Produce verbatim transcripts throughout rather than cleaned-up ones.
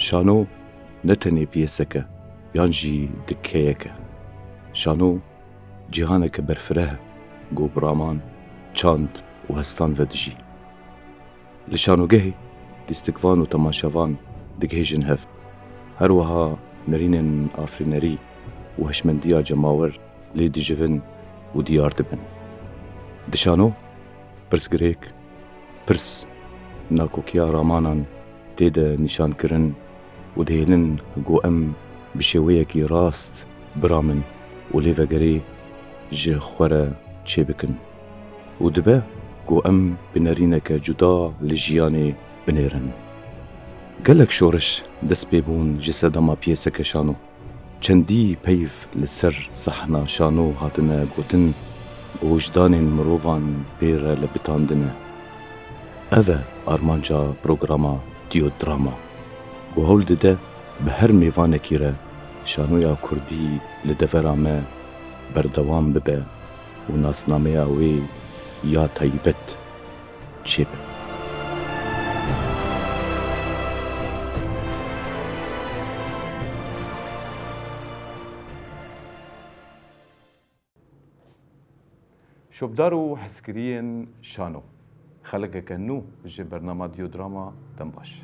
Şano ne tenê piyêsek e yan jî dikkeyek e. Şano cîhaneke berfireh e, ku bi raman, çand û hestan ve dijî. Li şanogehê lîstikvan û temaşevan digihêjin hev. Her wiha nerînên afirînerî û hişmendiya cemawer lê dijivin û diyar dibin. Di şano pirsgirêk, pirs, nakokiya ramanan tê de nîşankirin û dihêlin ku em bi şêweyekî rast biramin û lêvegerê ji xwe re çêbikin û dibe ku em bi nerîneke cuda li jiyanê binêrin. Gelek şoriş dest pê bûn ji sedema piyêseke şano. Çendî peyv li ser sahna şano hatine gotin ku wijdanên mirovan pê re lebitandine. Ev e armanca programa Diyodrama, ku hewl dide bi her mêvanekî re şanoya kurdî li devera me berdewam bibe û nasnameya wê ya taybet çêbe. Şopdar û hezkiriyên şano. Xelekeke nû ji bernama Diyodrama dem baş.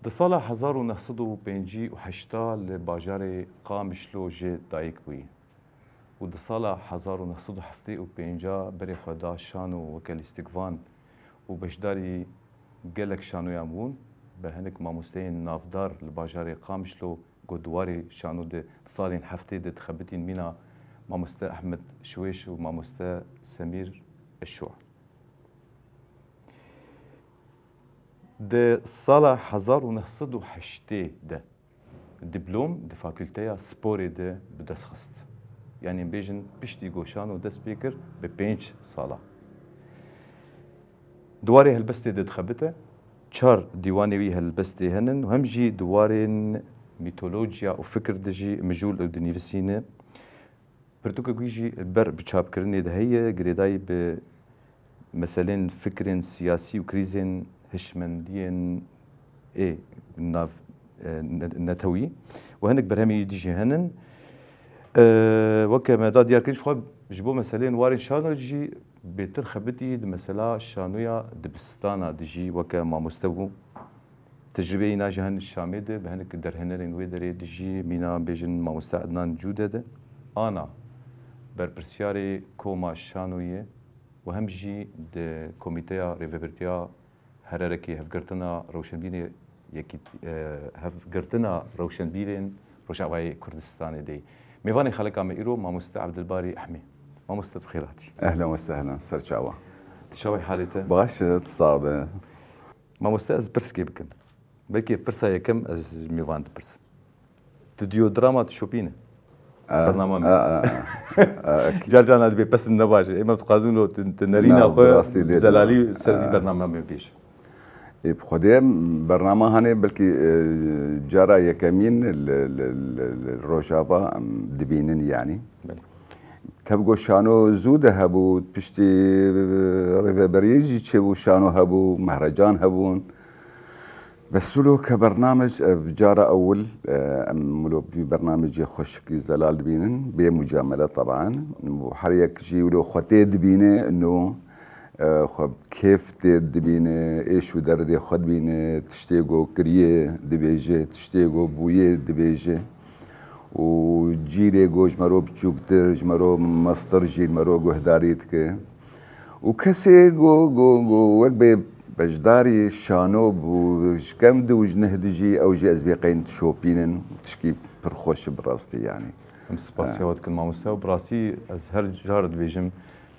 Di sala hezar û neh sed û pêncî û heşta li bajarê Qamişlo jê dayik bûyî û di sala hezar û neh sed û heftê û pênca berê xwe da şano weke lîstikvan û beşdarî gelek şanoyan bûn. Bi hinek mamosteyên navdar li bajarê Qamişlo ku di warê şano de di salên heftê de dixebitîn mîna mamoste Ehmed Şiwêş û mamoste Semîr Eşû. Di sala hezar û neh sed û heştê de diplom di fakulteya sporê de bi dest xist. Yanî em bêjin piştî ku şano dest pê kir bi pênc sala. Di warê helbestê de dixebite, çar dîwanê wî helbestê henin û hem jî di warên mîtolojiya û fikir de jî mijûl û dinivîsîne. Pirtûkek wî jî li ber bi çapkirinê de heye, girêdayî bi meselên fikirên siyasî û krîzên hişmendiyên ê nav, e, ne-, netewî û hinek berhemên wî dijî henin. E, weke me da diyar kir, ji xwe ji bo meseleyên warên şano jî bêtir xebitî di mesela şanoya dibistana dijî weke mamoste bû. Tecrûbeyê îna jî hin Şamê de bi hinek derhênerên wê derê dijî mîna bêjin mamoste Ednan Cûde de. Ana berpirsiyarê koma şano ye û hem jî di Komîteya Rêvebirtiya Hererekê Hevgirtina Rewşenbîrê Yekît-, e, Hevgirtina Rewşenbîrên Rojavayê Kurdistanê de ye. Mêvanê xeleka me îro mamoste Ebdilbarî Ehmê. Mamoste, bi xêr hatî. Ehlen we sehlen, ser çawa. Tu çawa yî, halê te? Baş e, tu sax be. Mamoste, ez pirskê bikim. Belkî pirsa yekem ez ji mêvan dipirsim. Tu Diyodrama dişopîne? E, bernama me. E, e, e, e, Car carna dibê pesin ne baş e. Ême dixwazin lo tu, tu nerîna xwe bi zelalî ser vî bernama me bêje. Ê, bi Xwedê bernama hanê belkî, e, cara yekemîn li, li, li, li Rojava em dibînin yanî. Belê. Tev ku şano zû de hebû, piştî, e, rêveberiyê jî çêbû şano hebû, mehrecan hebûn. Bes wilo ke bernamec, ev cara ewil, e, em wilo vî bernamecê xweşikî zelal dibînin, bê mucamele teban. Û her yek jî wilo xwe tê dibîne, ino, e, xwe bi kêf tê dibîne, êş û derdê xwe dibîne, tiştê ku kiriye dibêje, tiştê ku bûye dibêje. Û cîrê ku ji me re biçûktir, ji me re mestir jî li me re guhdarî dike. Û kesê ku, ku, ku wek bê beşdarî şano bû, ji kem di û ji neh dijî, ew jî ez bê qeyn dişopînin, tişkî pir xweş bi rastî yanî. Em spasiya we dikin mamoste, û bi rastî ez her car dibêjim,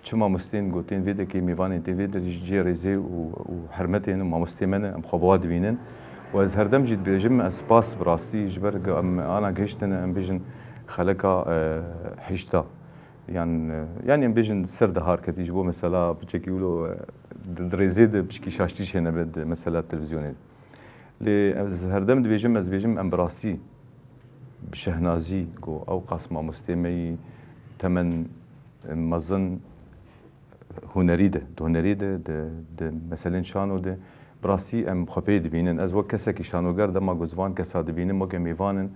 çi mamosteyên ku tên vê dekê, mêvanên tên vê de jî cihê rêzê û, û hermetê ne, mamosteyê me ne, em xwe bi wan dibînin. Û ez herdem jî dibêjim, ez spas bi rastî ji ber ku em ana gihiştine, em bêjin xeleka, e, hîşta. Yan, e, yanî em bêjin ser dihar ketî ji bo mesela piçekî wilo, e, di, di rêzê de piçekî şaştî çênebe di mesela televîzyonê de. Lê ez herdem dibêjim, ez dibêjim em bi rastî bi şehnazî ku ew qas mamostê me yî temen, e, mezin hunerî de, di hunerî de, di, di meselên şano de, Rastî em xwe pê dibînin. Ez wek kesekî şanoger dema ku zivan kesa dibînim, weke mêvan in.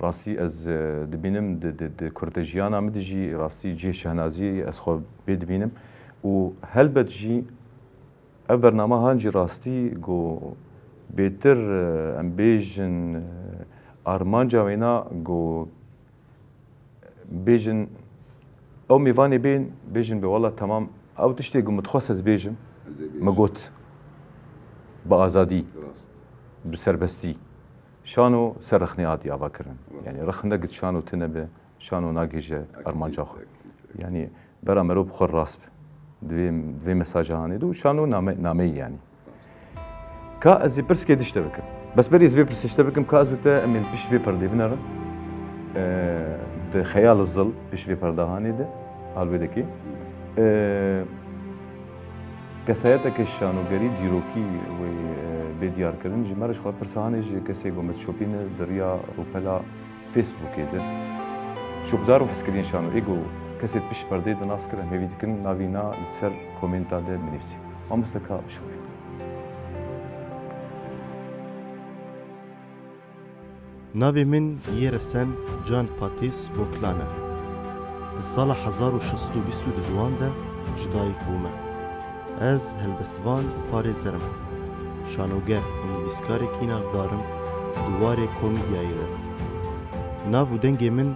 Rastî ez, e, dibînim di, di, di kurtejiyana min de jî rastî cihê şehnaziyê ez xwe pê dibînim. Û helbet jî ev bername han jî rastî ku bêtir, e, em bêjin, e, armanca wêna ku bêjin, ew mêvanê bên, bêjin bê, wela temam, ew tiştê ku min dixwest ez bêjim, Ez ê bêjim. min got, bi azadî, Rast. bi serbestî. Şano ser rexnê hatiye avakirin. Rast. Yanî rex negit şano tune be, şano nagêje Ekîd, armanca xwe. ekîd, ekîd. Yanî bera merov bi xwe rast be. Divê, divê mesaja hanê de û şano name, nameyî yanî. Ka ez ê pirskê dişte bikim. Bes berî ez vê pirsê dişte bikim, ka ez û te em ên pişt vê perdê binerin. Ee, di xeyal zil pişt vê perda hanê de, hal wê dekê. Ee, kesayeteke şanogerî, dîrokî wê, e, bê diyarkirin. Ji me re ji xwe pirsa hanê ji kesê ku me dişopîne di riya rûpela Facebookê de. Şopdar û hezkiriyên şano ê ku kesê pişt perdeyê de nas kir, em hêvî dikin navîna li ser komenta de binivîsî. Mamoste ka bişopî. Navê min yê resen Can Patîs Boklan e. Di sala hezar û şeş sed û bîst û duduan de ji dayik bûme. Ez helbestvan parêzer im. Şanoger û nivîskarekî navdar im di warê komîdyayê de. Nav û dengê min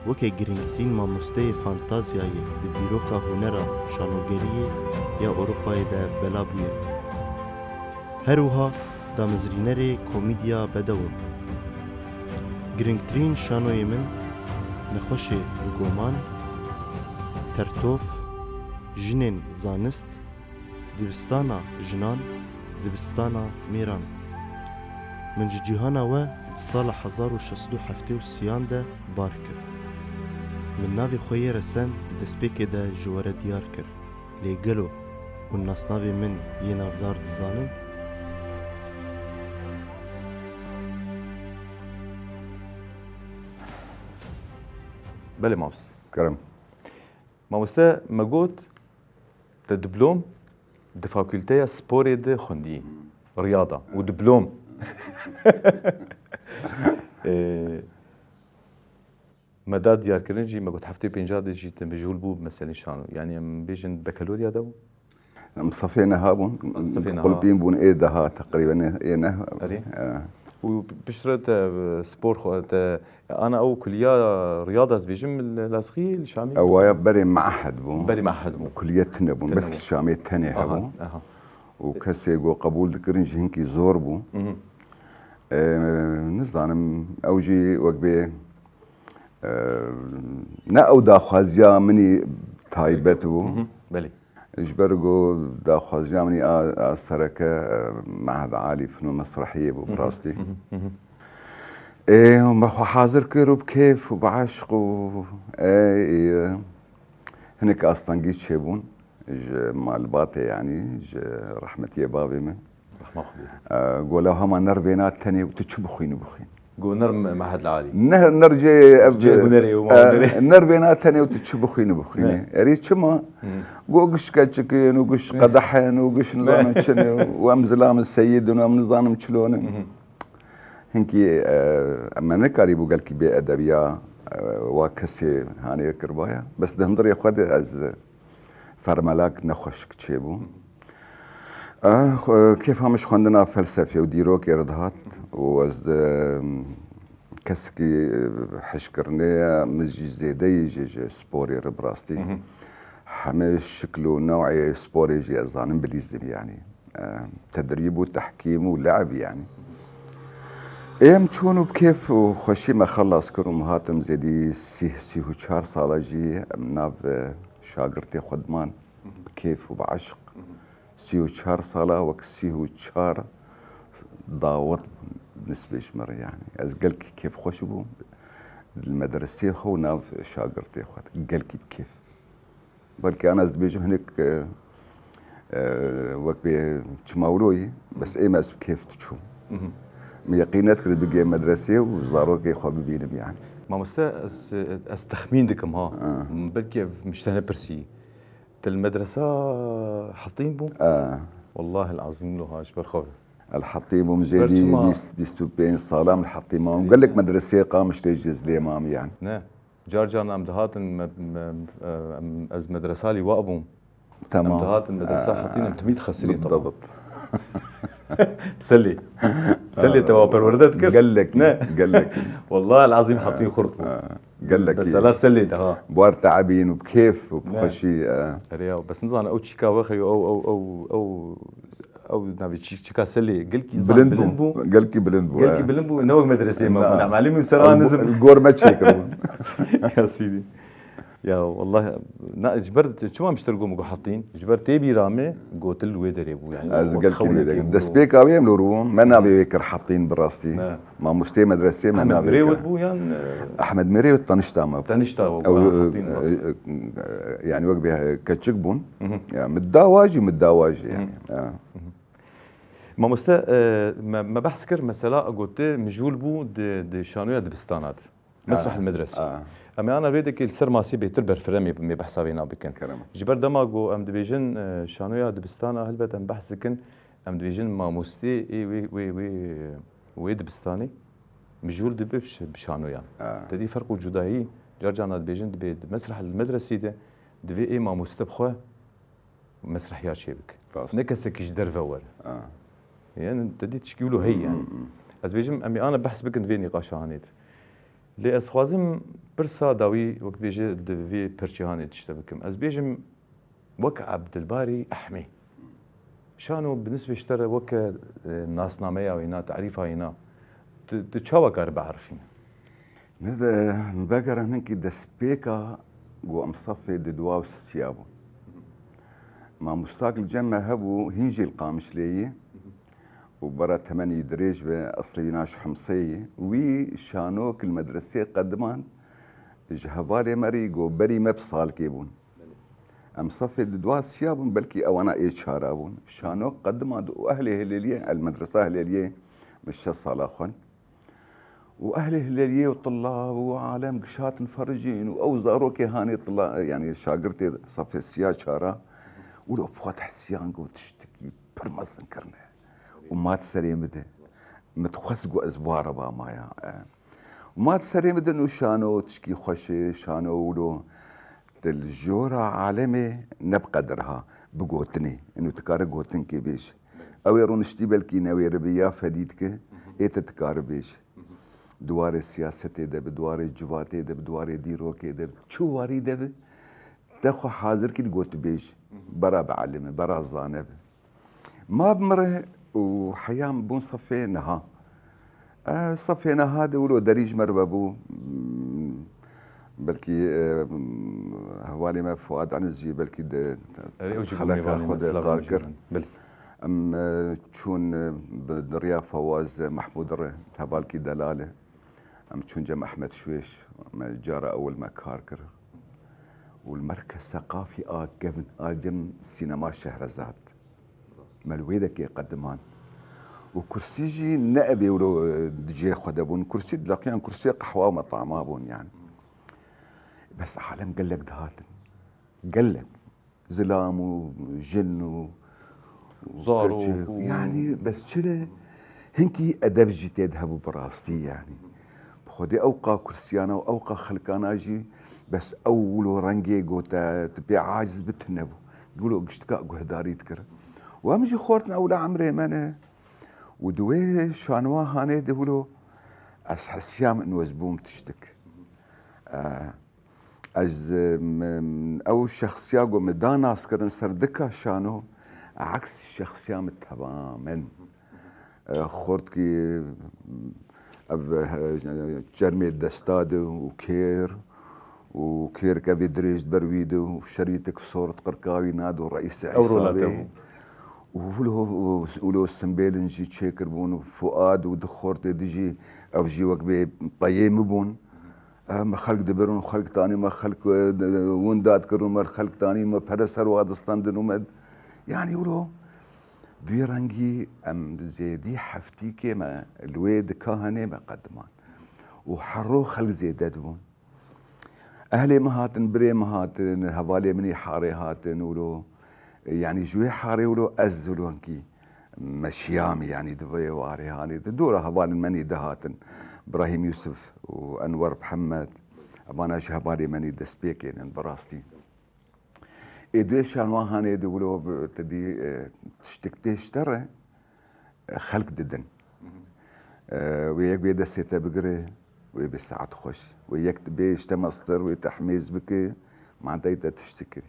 weke girîngtirîn mamosteyê fantaziyayê di dîroka hunera şanogeriyê ya Ewropayê de bela bûye. Her wiha damezrînerê komîdya bedew im. Girîngtirîn şanoyê min Nexweşê Bigoman, Tertof, Jinên Zanist, Dibistana Jinan, Dibistana Mêran. Min ji cîhana we di sala hezar û şeş sed û heftê û sêyan de bar kir. Min navê xwe yê resen di destpêkê de ji we re diyar kir. Lê gelo hûn nasnavê min yê navdar dizanin? Belê mamoste. Kerem. Mamoste, me got, te diplom di fakulteya sporê de xwendî. Riyada. Û diplom. Ee, me da diyarkirin jî, me got heftê û pênc de jî te mijûl bû bi meselên şano. Yanî em bêjin bekaloriya de bû? Em sefê neha bûn. Em sefê neha. Qulpîn bûn ê deha teqrîben ê neh. Erê. E. Û piştre te, e, spor xwe, te ana ew kuliya riyada ez bêjim li Lezgî, li Şamî? Ew waya berê mehed bû. Berê mehed bû. Kuliye tune bûn. Tune bes bû. Li Şamê tenê Aha, hebû. aha. Û kesê ku qebûl dikirin jî hinkî zor bû. Mhm. E, nizanim, ew jî wek bê, e, ne ew daxwaziya min î taybet bû. Mhm, belê. Ji ber ku daxwaziya min a, a sereke, e, Mehed Alî Fino Mesrehiyê bû, bi Hı hı, rastî. hı hı, hı hı. Ê, me xwe hazir kir û bi kêf û bi eşq û, ê, ê, hinek astengî çêbûn ji malbatê, yanî ji rehmetiyê bavê min. Rehma Xwedê. E, gola hema nervêna tenê û tu çi bixwînî bixwîn. Go ner me-, mehed li alî. Ne-, ner cê ev, Cê hunerê û e, mahunerê. Nervêna tenê û tu çi bixwînî bixwînî. Ne. Erê çima? Hı. Go giş keçik in û giş Ne. qedeh in û giş Ne. nizanim çi ne û em zilamê seyîd in û em nizanim çilo ne. Hı hı. Hinkî, e, me nekarîbû gelkî bê edebiya, e, wa kesê hanê kiribaya. Bes di hundirê xwe de ez fermelak nexweşik çêbû. Eh, xwe-, kêfa min ji xwendina felsefê û dîrokê re dihat û ez di, kesekî, eh, hişkirinê ye, min jî zêdeyî jî ji sporê re bi rastî. Hı hı. Hemê şikl û new'ê sporê jî ez zanim bilîzim yanî. Eh, tedrîb û tehkîm û le'b yanî. Ê em çûn û bi kêf û xweşî me xelas kir û min hatim zêdî sîh, sîh û çar sala jî em nav, eh, şagirtê xwe diman. Bi kêf û bi eşq. Sî û çar sala wek sî û çar dawet nisbê ji min re, yanî ez gelkî kêfxweş bûm li medreseyê xwe û nav şagirtê xwe de. Gelkî bi kêf. Belkî ana ez dibêjim hinek, e, e, wek bê çima wilo yî, bes ê me ez bi kêf diçûm. Mhm. Min yeqîn nedikir bigê medreseyê û zarokê xwe bibînim yanî. Mamoste, ez, ez texmîn dikim ha. Ha. Belkî ev min ji te nepirsî. Te li medresa hetîn bû? E. Wellahil azîm lo ha ji ber xwe. El Hetîm bûm jêdî bîst, bîst û pênc salan El Hetîm mam. Gelek medreseyê Qamişlê jî ez lê mam yani. Ne. Car caran em dihatin me, me, em, ez medresa lî wa bûm. Tamam. Em dihatin medresa Hetîn em timî dixesirîn. Bildabt. Selê. Selê te wa perwerde dikir. Gelek. Ne. Gelek. Wallahi el azîm Hetîn xurt bû. Gelek. Mesela selê de ha. Bar te'ebîn û bi kêf û bi xweşî. Erê ya, bes nizane ew çîka wexe yo, ew, ew, ew, ew, ew navê çî-, çîka selê gelkî nizane bilind bû. Gelkî bilind bû. Gelkî bilind bû. Ne wek medreseyê me bû. Ne, melimî û sera nizim. Gor me çêkiribûn. Ya sîdî. Ya, wallahi, na, ji ber çima miştir got, got Hetîn? Ji ber tê bîra me gotil wê derê bû, yani. Ez gelkî wê derê. Destpêka wê em li rûn, me navê wê kir Hetîn bi rastî. Ne. Mamosteyê medresê me navê kir. Ahmed Mirêwit bû yan, e, Ahmed Mirêwit tenişta me bû. Tenişta bû, Hetîn bas. E, e, yani wek bê keçik bûn. Ya, min dawa jî, min dawa jî, yani. Ya. Mamoste, e, me, me behs kir, mesela, gote mijûl bû di, di şanoya dibistanat. Mesrah el medresî. Em ê ana rêdekê li ser masî bêtir berfiremê bimê behsa vê nabikin. Ji ber dema ku em dibêjin, e, şanoya dibistana, helbet em behs dikin, em dibêjin mamostê ê wê, wê, wê, wê dibistanê mijûl dibe bi ş-, bi şanoyan. Te dî ferq û cudahî, car carna dibêjin, dibê di mesrah el medresî de, divê ê mamoste bi xwe mesrehiya çêbike. Rast. Ne kesekî ji derve were. Yani, te dî tişkî wilo heye yani. Ez bêjim, em ê ana behs bikin vê nîqaşa hanê de. Lê ez dixwazim pirsa dawî, wek dibêje, di vê perçê hanê tişte bikim. Ez bêjim, wek Ebdilbarî Ehmê. Şano bi nisbê ji te re weke, e, nasnameya wîna, tarîfa wîna, tu, tu çawa kare biarifîne? Nede, vegere hinkî destpêka ku em sefê di dua û siya bûn. Mamustak li cem me hebû, hîn jî li Qamişlê yî û bera temenî dirêj be, eslê wîna ji Himsê yî. Wî şanok li medresê qediman ji hevalê me rî ku berî me bi salkê bûn. Em sefê di dua siya bûn, belkî ewana ê çara bûn. Şanok qediman û ehlê Hilêliyê, el medresa Hilêliyê, min şeş sala xwend. Û ehlê Hilêliyê û tillab û alem gişatin fericîn û ew zarokê hanê tilla, yani şagirtê sefê siya çara, wilo bi xwe dihisiyan ku tiştekî pir mezin kirine. Û ma di serê min de. Min dixwest ku ez bi wa re ba maya. Û ma di serê min de nû şano tişkî xweş e, şano wilo. Di li jora alemê ne bi qedir ha, bi gotinê. Ino dikare gotinkê bêje. Ew ê rûniştî belkî newêribe ya fedî dike, ê te dikare bêje. Di warê siyasetê de bi, di warê civatê de bi, di warê dîrokê de bi, çi warî de bi, te xwe hazir kî li gotibêj, bera bielime, bera zane bi. Ma bi min re û heya min bûn sefê niha. E, sefê niha de wilo derî ji me re vebû. Belkî, e, hevalê me Fuad Eniz jî belkî di xeleka xwe de kar kir. Em, e, çûn, e, bi, di riya Fawaz Mehmûd re, hevalkî delal e. Em çûn cem Ehmed Şwêş, me cara ewil me kar kir. Û li Merkez Seqafî a kevin, a cem sînema Şehrezad. Me li wê dekê qediman. Û kursî jî ne evê wilo, e, di cihê xwe de bûn. Kursî, di laqiyan kursiyê qehwa û metama bûn yani. Bes alem gelek dihatin. Gelek. Zilam û jin û zarok û, yani, bes çi ne? Hinkî edeb jî tê de hebû bi rastî, yani. Bi xwedê ew qa kursiyana û ew qa xelkana jî, bes ew wilo rengê gote, tu pê aciz bi tune bû. Wilo giştika guhdarî dikir. Û em jî xortin ewla emrê me ne. Û di wê şanwa hanê de wilo ez hesiya min wez bûm tiştik. Eh, Ez, em, ew şexsiya ku min da naskirin ser dika şano, eks şexsiya min temamen. E, xortkî, ev, e, çermê desta de û kêr, û kêrke vê dirêj ber wî de û şerîtik sor qirka wî nado reîsê Ew rola te Îsabê. Bû. Û wilo, wilo simbêlin jî çêkirbûn û Fuad û di xortê dijî ev jî wek bê peyê min bûn. Em xelk dibirin, xelk tanî me, xelk, e, winda dikirin me, xelk tanî me, pere ser wa distendin û me, yanî wilo, bi vî rengî em zêdî heftîkê me li wê dika henê me qediman. Û her roj xelk zêde dibûn. Ehlê min hatin, birê min hatin, hevalê min î harê hatin wilo. Yanî ji wê harê wilo ez wilo hinkî meşiyamî, yanî di vê warê hanê de dora hevalên me nî dihatin. Brahîm Yûsif û Enwer Mihemed, evana ji hevalê me nî destpêkên in bi rastî. Ê duê şanwa hanê de wilo bi-, te dî, e, tiştik tê ji te re, e, xelk didin. E, wê yek bê destê te bigire, wê bê saet xweş. Wê yek bê ji te mestir, wê te hemêz bike, ma te te tiştik kirî.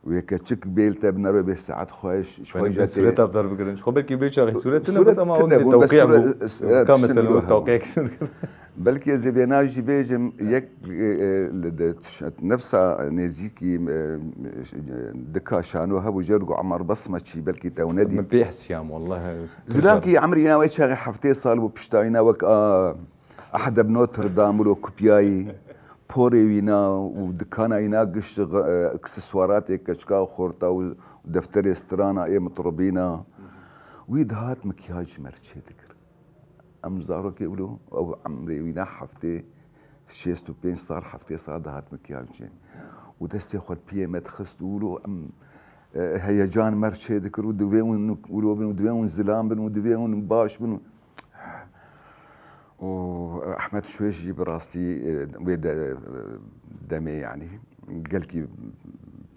Wê keçik bê li te binere, wê bê saet xweş, ji xwe Benim jî tê. Sûreta bi dar bigirin. Xwe belkî bê çaxê sûret tune, Sûret bes ama tune wek bû, bes tewqî sûret, bû. e, Ka tiştin mesele wilo wek tewqî hebû. Belkî ez ê vê navê jî bêjim, yek, e, e, li de tiş-, nefsa nêzîkî, e, dika şano hebû, jê digo Emar Basmaçî, belkî te ew nedî. Min pê hesiyam, wallahi. Zilamkî emrî wîna wê çaxê heftê sal bû, pişta wîna wek a Ehde bi Notre Dame wilo kupiyayî, porê wîna û dikana wîna giş, e, ekseswaratê keçika û xorta û defterê strana ê mitribîna. Wî dihat mikyaj ji me re çêdikir. Em zarokê wilo, ew emrê wîna heftê, şêst û pênc sal, heftê sal dihat mikyaj çê. Û destê xwe piyê me dixist û wilo em, e, heyecan me re çêdikir û divê hûn wilo bin û divê hûn zilam bin û divê hûn baş bin û Û Ehmed Şûê jî bi rastî, e, wê de, e, demê, yanî gelkî bi,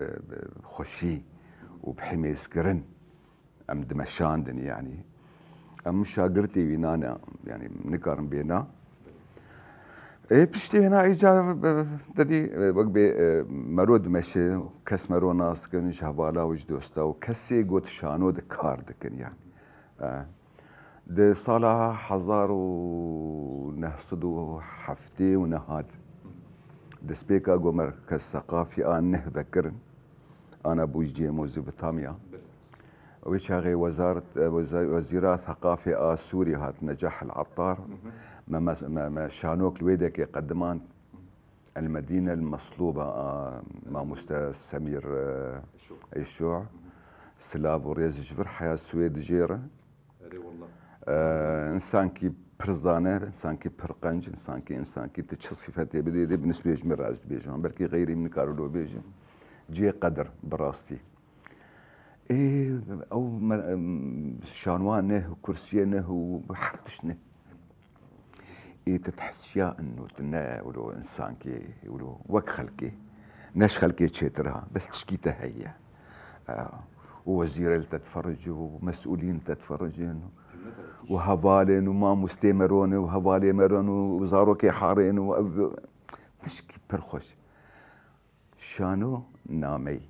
bi xweşî û bi himêzkirin em dimeşandin, yanî. Em şagirtê wî nane, yanî nikarin bêna. Ê, piştî hêna îca, e, te dî, e, wek bê, e, mero dimeşe, kes mero nas dikin, ji hevala û ji dosta û kesê got şano de kar dikin, yanî. E, Di sala hezar û neh sed û heftê û neh hat destpêka ku Merkez Seqafî a neh vekirin, ana bû ji Cêmozî Vitamya. Wê çaxê wezaret, weza-, wezîra Seqafê a Sûrî hat, Necah El Attar. Me, me, me, me şanok li wê dekê qedimand. El Medîne El Meslûba a mamoste Semîr, e, Êşo. Silav û rêz ji vir heya Swêd jê re. Erê wallah. E, însankî pir zane, însankî pir qenc, însankî, însankî tu çi sifetê bidê, dê bi nisbê ji min re ez dibêjim. Belkî xeyrî min nikare lo bêjim. Cihê qedir, bi rastî. Ê, ew me-, em, şanwa neh, kursiyê neh û her tişt neh. Ê, tu dihisiya inu, tu ne wilo însankê, wilo wek xelkê. Ne ji xelkê çêtir ha, bes tişkî te heye. E, û wezîrê li te difericin û mesûlîn li te difericin û hevalên û mamostê meron û hevalê meron û zarokê harên û ev tişkî pir xweş. Şano nameyî,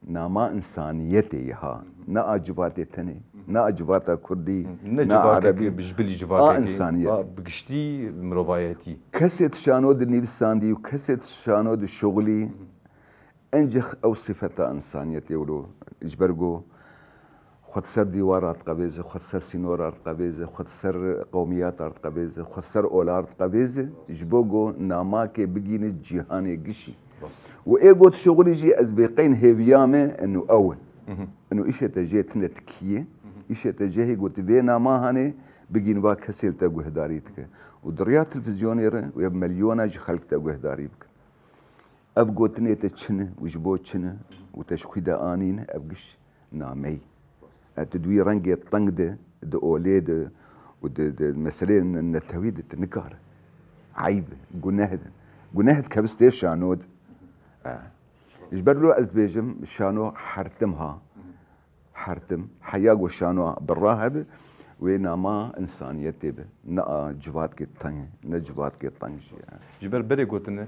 nama însaniyetê ye ha, ne a civatê tenê, ne a civata kurdî, Ne ne a civakekî, erebî, bi ji bilî a civakekî, însaniyetê. A bi giştî mirovayetî. Kesê tu şano dinivîsandî û kesê tu şano dişuxulî, encix ew sifeta însaniyetê wilo, ji ber ku Xwe di ser dîwara diqevêze, xwe di ser sînora diqevêze, xwe di ser qewmiyata diqevêze, xwe di ser ola diqevêze, ji bo ku namakê bigîne cîhanê gişî. Rast. Û ê got şixulî jî ez bêqeyn hêviya me eno ew in. Mhm. Eno îşê te jê tine tikiyê, Mhm. îşê te jê hê got vê nama hanê bigîn va kesê li te guhdarî dike. Û di riya televîzyonê re wê milyona ji xelk te guhdarî bike. Ev gotinê te çi ne û ji bo çi ne û te ji xwî de anîne, ev giş nameyî. E, tu di wî rengê teng de, di olê de û di, di meseleyên netewî de tu nikare. Eyb e, guneh de. Guneh dikeve stê şano de. E. Ji ber lo ez dibêjim, şano her tim ha. Her tim, heya ku şano birra hebe, wê nama însaniyetê be. Ne a civatkê teng, ne civatkê teng jî ye. Ji ber berê gotine,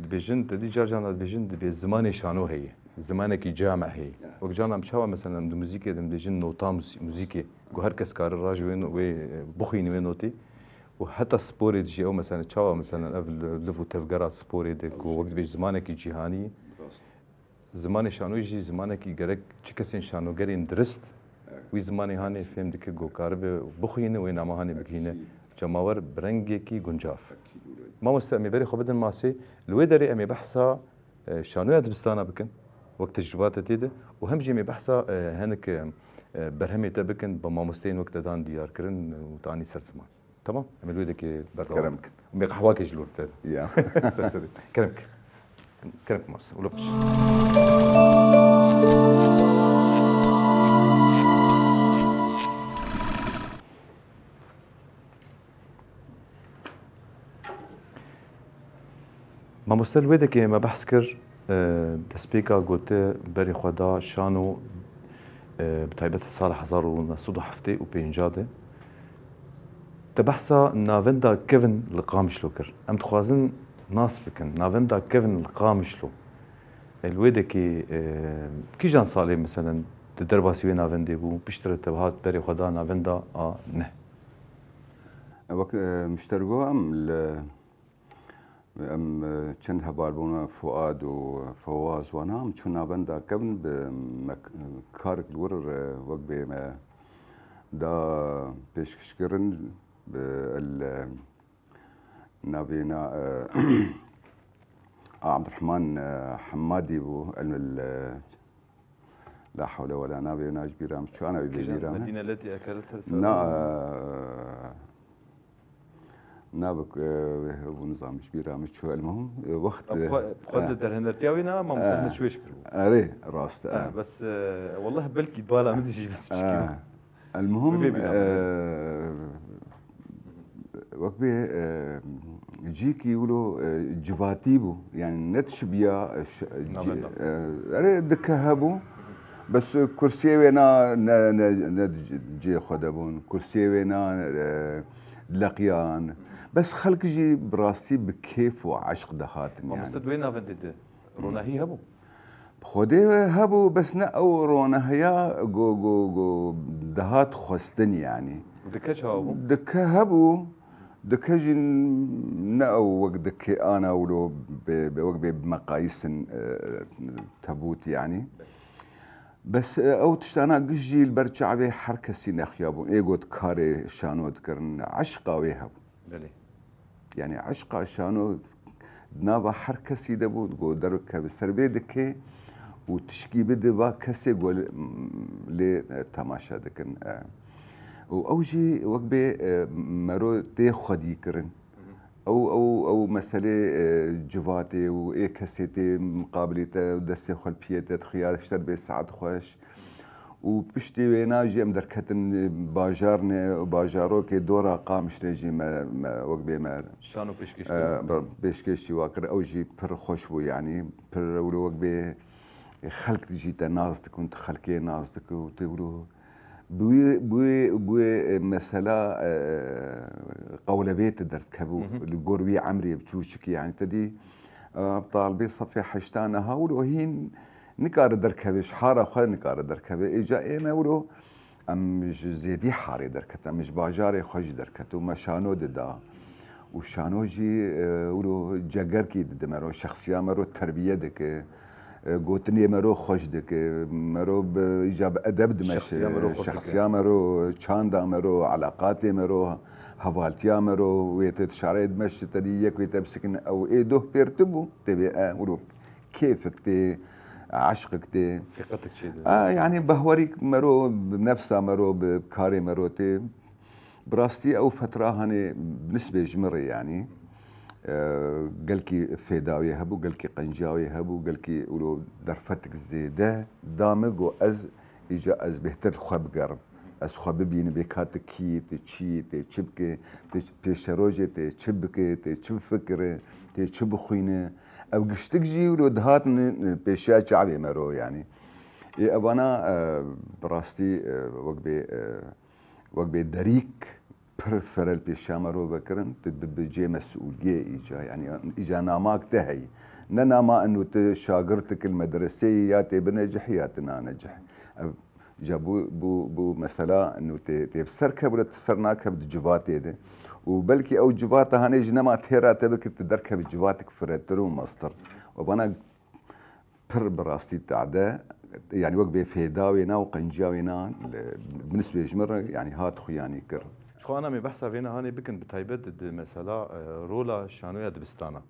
dibêjin, te dî car carna dibêjin, dibê zimanê şano heye. Zimanekî came heye. Ya. Wek carna em çawa mesela em di muzîkê de em dibêjin nota muzî-, muzîkê. Ku her kes kare raji wê no-, wê, e, bixwîne wê notê. Û heta sporê de jî ew mesela çawa mesela ev li-, liv û tevgera sporê de ku wek dibêj zimanekî cîhanî ye. Rast. Zimanê şanoyî jî zimanekî gerek çi kesên şanogerên dirist Evet. wî zimanê hanê fêm dike ku karibe bixwîne wê nama hanê bigihîne Ekî. cemawer bi rengekî guncav. Ekî wilo. Mamoste, em ê berê xwe bidin masê. Li wê derê em ê behsa, e, şanoya dibistana bikin, wek tecrûbata tê de û hem jî em ê behsa, e, hinek, e, e, berhemê te bikin, bi mamosteyên wek te dan diyarkirin û te anî ser ziman. Tamam? Em ê li wê dekê berdewam Kerem. bikin. Em ê qehwakê ji lor te. Ya. Ser serê. Kerem ki. Kerem ki mas. Ula piş. Mamoste, li wê dekê me behs kir, e, destpêka gote berê xwe da şano, e, bi taybet sala hezar û neh sed û heftê û pênc de. Te behsa navenda kevin li Qamişlo kir. Em dixwazin nas bikin. Navenda kevin li Qamişlo. E, li wê dekê, e, kîjan salê, meselen, di derbasî wê navendê bû, piştre te hat berê xwe da navenda a neh? Wek, e, min ji te re got, em li Em, e, çend hevalbûna Fuad û Fewaz wana em çû navenda kevin bi me, karek li wir, e, wek bê me da pêşkişkirin bi el, e, navê na, e, a Abdurrahman, e, Hemmadî bû, el, el, e, La hewle wela navê wina ji bîra min çû, ana wî bê bîra min. Medîne Letî Ekere terefê. Na, e, navik, e, bû nizam ji bîra min çû, el muhim, e, wext, Xwe, e, xwe e, di derhenertiya wî na, mamoste e, me çû wêş kiribû. Erê, rast e. E, bes, e, wallah belkî bala min dijî bes pişkî. E, el muhim, Bibê bîra e, min. Wek bê, e, cîkî wilo, e, civatî bû. Yani ne tişibiya, e, ş-, ci-, Navenda. E, erê dike hebû. Bes kursiyê wê na ne, ne, ne di cê xwe de bûn. Kursiyê wê na, e, leqiyan. Bes xelk jî bi rastî bi kêf û eşq dihatin yani. Mamoste, di wê navendê de ronahî hebû? Bi Xwedê hebû, bes ne ew ronehiya ku, ku, ku dihat xwestin, yanî. Dike çawa bû? Dike hebû, dike jî ne ew wek dike ana wilo bê, bê wek bê bi meqayîsin, e, tebût, yanî. Bes, e, ew tiştana giş jî li ber çavê her kesî nexuyabûn. Ê got karê şano dikirin, eşqa wê hebû. Belê. Yani eşqa şano di nava her kesî de bû, go derkeve ser vê dikê û tişkî bide va kesê go lê, e, temaşe dikin. E. Û ew jî wek bê, e, mero tê xwedî kirin. Ew, ew, ew meselê, e, civatê û ê kesê tê miqabilê te û destê xwe li piyê te dixiya, ji te dibê saet xweş. Û piştî wêna jî em derketin, e, bajarne, bajarokê dora Qamişlê jî me, me wek bê me, Şano pêşkêş e, kir. Pêşkêş jî wa kir. Ew jî pir xweş bû, yanî pir wilo wek bê, e, xelk jî te nas dikin, tu xelkê nas dikî û tu wilo bi wê, bi wê, bi wê, e, mesela, e, qewlebê te derdikevû. Hı hı. Li gor wî emrê biçûçikî, yanî te dî, e, talibê sefê heşta niha wilo hîn nikare derkeve, ji hara xwe nikare derkeve. Êca ê me wilo em ji zêdî harê derket, em ji bajarê xwe jî derket û me şano dida. Û şano jî, e, wilo cegerkî dide mero, şexsiya mero terbiye dike. E, gotinê mero xweş dike. Mero bi, îca bi edeb dime. Şexsiya mero xweş dike. Şexsiya mero, çanda mero, eleqatê mero, hevaltiya mero, wê te dişarê dime ji te dî yek wê te bisikin, ew ê doh pêr tu bû, tê bê, e, wilo kêfik tê, eşqik tê. Siqetik çêdibin. A, yani behwerîk mero, bi nefsa mero, bi karê mero tê. Bi rastî ew fetra hanê nisbê ji min re, yanî, e, gelkî fêda wê hebû, gelkî qenciya wê hebû, gelkî wilo derfetik zêde da min, got ez îca ez bêhtir xwe bigerim. Ez xwe bibînim, bê ka tu kî yî, tu çi yî, tê çi bike, tu pêşerojê tê çi bike, tê çi bifikire, tê çi bixwîne. Ev giştik jî wilo dihatin pêşiya çavê mero, yanî. Ê evana, e, bi rastî, e, wek bê, e, wek bê derîk pir ferel pêşiya mero vekirin, tu bi, bi cê mesûliyê îca, yanî îca namak te heyî. Ne nama eno tu şagirtik li medreseyê ya tê binecih ya tu nanecih. Ev, îca bû, bû, bû mesela eno tê, tê bi ser kevre, tu ser nakev di civatê de. Û belkî ew civata hanê jî nema têra te bike, tu derkevî civatik firetir û mestir. Û bana pir bi rastî tade, yanî wek bê fêda wê na û qenciya wê na, li, bi nisbê ji min re, yanî hat xuyanî kir. Ji xwe ana me behsa vê nehanê bikin, bi taybet di mesela, e, rola şanoya dibistana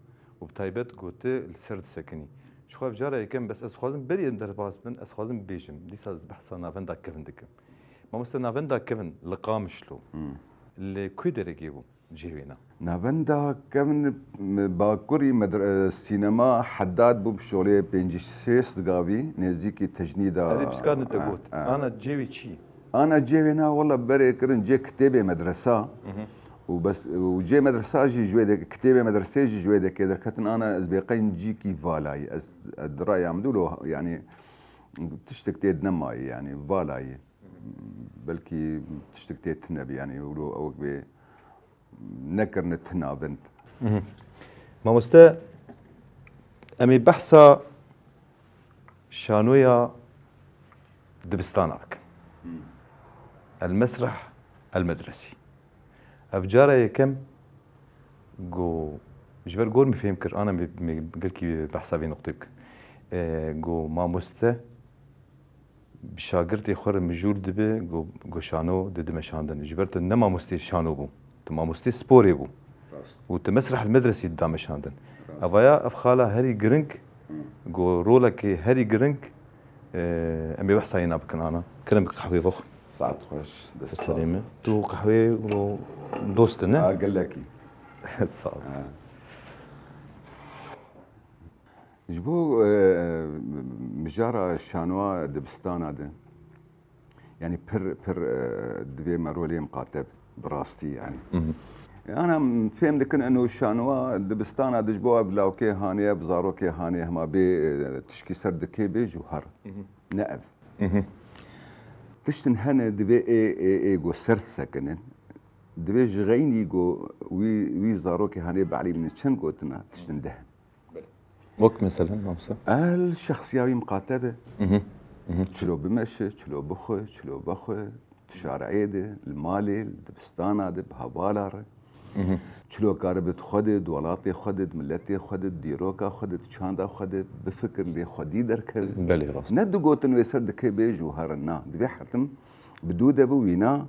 û bi taybet ku tu li ser disekinî. Ji xwe ev cara yekem, bes ez dixwazim berî em derbas bin, ez dixwazim bibêjim. Dîsa ez behsa navenda kevin dikim. Mamoste, navenda kevin li Qamişlo, Hmm. li ku derekê bû? Cihê wê ne. Navenda kevin, m-, bakurî medre-, e, sînema Heddad bû bi şolê pêncî şêst gavî nêzîkî tecnîda. Erê, piskandin te got. E, e. Ana cihê wê çi? Ana cihê wê na, wela berê kirin cihê kitêbê medresa. Mhm. û bes, û cê medresa jî ji wê de, kitêbê medresê jî ji wê dekê derketin, ana ez bê qencîkî valayî. Ez, ez di raya min dû lo, yanî tiştek tê nemayî, yanî valayî. Belkî tiştek tê tune bî, yanî wilo ew bê nekirine tuna vind. Mhm. Mamoste, em ê behsa şanoya dibistana bikin. Hmm. El mesreh, el medresî. Ev cara yekem ku ji ber gor min fêm kir, ana me, me gelkî behsa vê nuqtê bikin. E, ku mamoste bi şagirtê xwe re mijûl dibe, ku, ku şano dide meşandin. Ji ber tu ne mamostê şano bû. Tu mamostê sporê bû. Rast. Û tu mesreh el medresî dida meşandin. Rast. Evaya ev xala herî giring, Hı. ku rolekê herî giring, e, em ê behsa yê nabikin ana. Kerem qehwê bixwe. Saet xweş. Ser serê me. Tu qehwê û dost ne? Ha, gelekî. Sağ ol. Ha. Ji bo, e, mijara şanoa dibistana de, yanî pir, pir, e, divê me rolê miqate bi rastî, yanî. Mhm. Ana em fêm dikin eno şanoa dibistana de ji bo ev lawkê hanê, ev zarokê hanê, hema bê, e, tişkî ser dikê bê ji her. Mhm. Ne ev. Mhm. Tiştin hene divê ê, ê, ê go ser sekinin. Divê ji xeynî go wî, wî zarokê hanê bielîmînin çend gotina tiştin deh. Belê. Wek mesela, mamoste? El şexsiya wî miqate be. Mhm. Mhm. Çilo bimeşe, çilo bixwe, çilo vexwe, di şareyê de, li malê, li dibistana de, bi hevala re. Mhm. Çilo karibe di xwe de, di welatê xwe de, di miletê xwe de, di dîroka xwe de, di çanda xwe de bifikir lê xwedî derkeve. Belê, rast. Ne digotin wê ser dike bê ji herin na. Divê hetim bi dû de bi wîna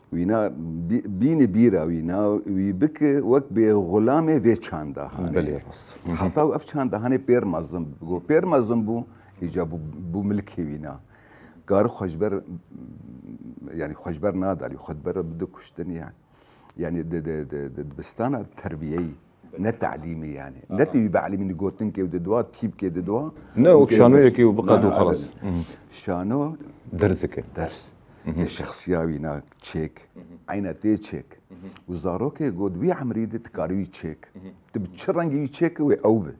Wîna bî-, bîne bîra wîna, wî bike wek bê xulamê vê çanda hanê. Belê, rast. Hı hı. Heta ev çanda hanê pêr mezin bû. Pêr mezin bû, îca bû, bû milkê wîna. Kar xwe ji ber, yanî xwe ji ber nadarî, xwe di ber bide kuştin ya. Yanî di, di, di, di dibistana terbiyeyî. Ne talîmî yanî. Aha. Ne tu wî bielîmînî gotinkê û didiwa, tîpkê didiwa. Ne, wek şanoyekê û biqed û xelas. Hı hı. Şano derzike. Ders. Hı hı. Tê şexsiya wîna çêk. Hı hı. Eyna tê çêk. Hı hı. Û zarokê got wî emrî de dikarî wî çêk. Hı hı. Tu bi çi rengî wî çêk wê ew bi. Hı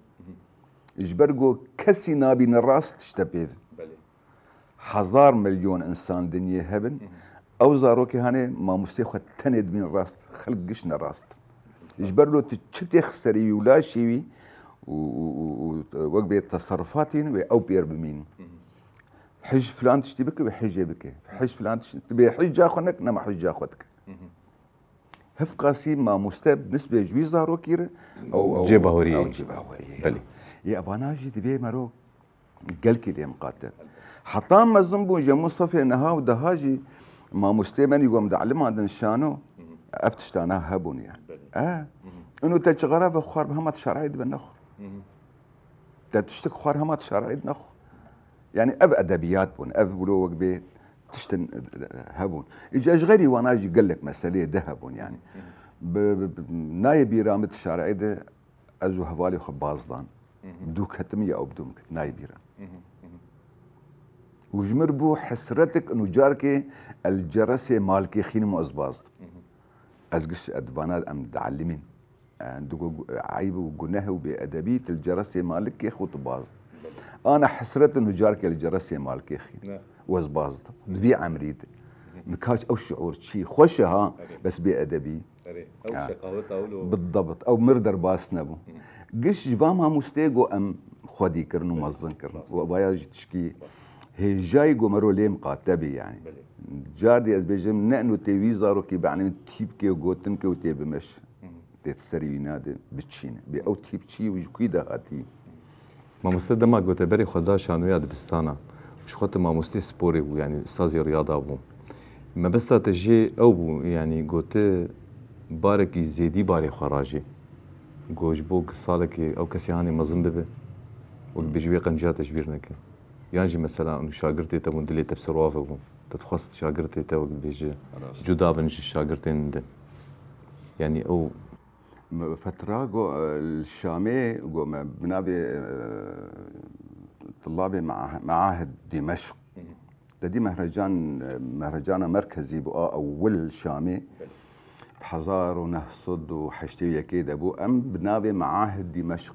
hı. Ji ber got kesî nabîne rast tişte pê. Belê. Hezar milyon însan dinyê hebin, Hı hı. ew zarokê hanê mamostê xwe tenê dibîn rast, xelk giş ne rast. Ji ber lo tu çi têx serî wî û laşê wî û, û, û, û wek bê teserrufatî wê ew pêr bimîn. Hı hı. Hij filan tiştî bike, wê hijê bike. Hij filan tiştî, tu bê hij ca xwe nek, nema hij ca xwe dike. Hı hı. Hevqasî mamoste bi nisbê ji wî zarokî re ew, ew, Cêbaweriyê. ew cêbaweriyê. Belê. Yê evana jî divê mero gelkî lê miqate. Heta mezin bûn ji hemû sefê niha û daha jî mamostê me nî gom dielîmandin şano, Hı hı. ev tiştana hebûn ya. Belê. E? Hı hı. Ino te çixara ve xwar bi hema şer'ê dibe nexwe. Hı hı. Te tiştik xwar hema şer'ê nexwe. Yanî ev edebiyat bûn, ev wilo wek bê tiştin hebûn. Îca ji xeyrî wana jî gelek meseleyê de hebûn yanî. Hı hı. Bi, bi, bi, nayê bîra min şer'ê de ez û hevalê xwe baz dan. Hı hı. Dû ketim ya ew bi dû min ket, nayê bîra. Hı hı, hı hı. Û ji mir bû hesretik û carkê el ceresê malikê xînim û ez baz dim. Hı hı. Ez giş edvana em dielîmîn. Em digo gu-, eyb û guneh û bêedebî, tu li ceresê malikê xwe tu baz dim. Belê. Ana hesret û carkê li ceresê malikê xînim. Ne. Û ez baz dim. Di vî emrî de. Hı hı. Nika ew şiûr çi? Xweş e ha, Belê. bes bêedebî. Erê, ew Ha. şeqaweta wilo. Bidebit, ew mir derbas nebû. Hı. Giş ji van mamosteyê got em xwedî kirin û mezin kirin. Rast. Û vaya jî tişkî Rast. hêjayî got mero lê miqate bî yanî. Belê. Cardî ez bêjim ne ino tê wî zarokî bielîmî tîpkê û gotinkê û tê bimeş. Hı hı. Tê di serî wîna de biçîne. Bê ew tîp çi û ji kû de hatî? Mamoste dema gote berê xwe da şanoya dibistana, ji xwe tu mamostê sporê bû, yanî ustazê riyada bû. Mebesta te jê ew bû, yanî gote barekî zêdî barê xwe rajê. Got ji bo salekê ew kesê hanê mezin bibe, wek bêjî wê qenciya te ji bîr neke. Yan jî mesela û şagirtê te bûn, dilê te bi ser wan ve bû. Te dixwest şagirtê te wek bêjî Rast. cuda bin ji şagirtên din. Yanî ew Fetra go, e, li Şamê go me bi navê, e, tulabê meah-, meahed Dîmeşq. Hı hı. Te dî mehrecan, e, mehrecana merkezî bû a ewil Şamê. Belê. hezar û neh sed û heştê û yekê de bû. Em bi navê Meahid Dîmeşq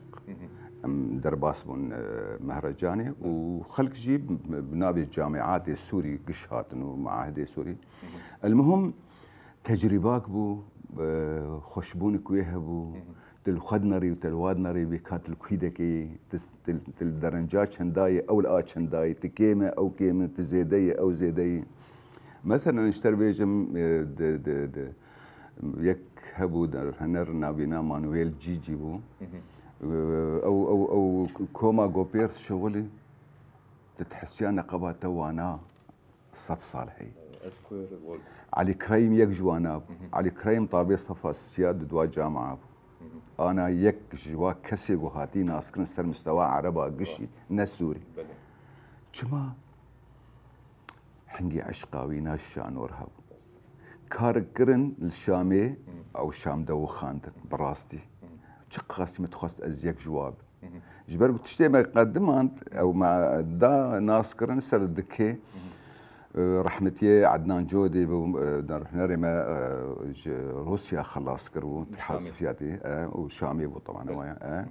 em derbas bûn, e, Mehrecanê û xelk jî bi, bi navê Camîatê Sûrî giş hatin û Meahidê Sûrî. Elmuhim, tecrîbak bû, e, xweşbûnik wê hebû. Tu li xwe dinerî û te li wa dinerî, vê ka tu li kû dekê yî, tu, tu, tu li derenca çenda yî, ew li a çenda yî, tu kêm e, ew kêm e, tu zêde yî, ew zêde yî. Meselen, ji te re bêjim, e, di, di, di, yek hebû, derhener navîna Manuel Cîcî bû. E, ew, ew, ew koma gopêr dişewilî, tu dihisiya neqeba te wana sed sal heye. Elî Kreyim yek ji wana bû. Elî Kreyim tabê sefa siya di dua camia bû. Ana yek ji wa kesê ku hatî naskirin ser mistewa ereba gişî, ne sûrî. Çima? Hingî eşqa wî na şanor hebû. Kar kirin li Şamê, ew Şam de wixandin, bi rastî. Çi qasî min dixwest ez yek ji wa bim. Ji ber ku tiştê me qedimand, ew me da nas kirin ser dikê, e, rehmetiyê Ednan Codê bû, e, hunerê me, e, ji Rûsya xelas kiribû, Şamê. Tehasufiyatî, e, û Şamê bû, teban, ew ya, e.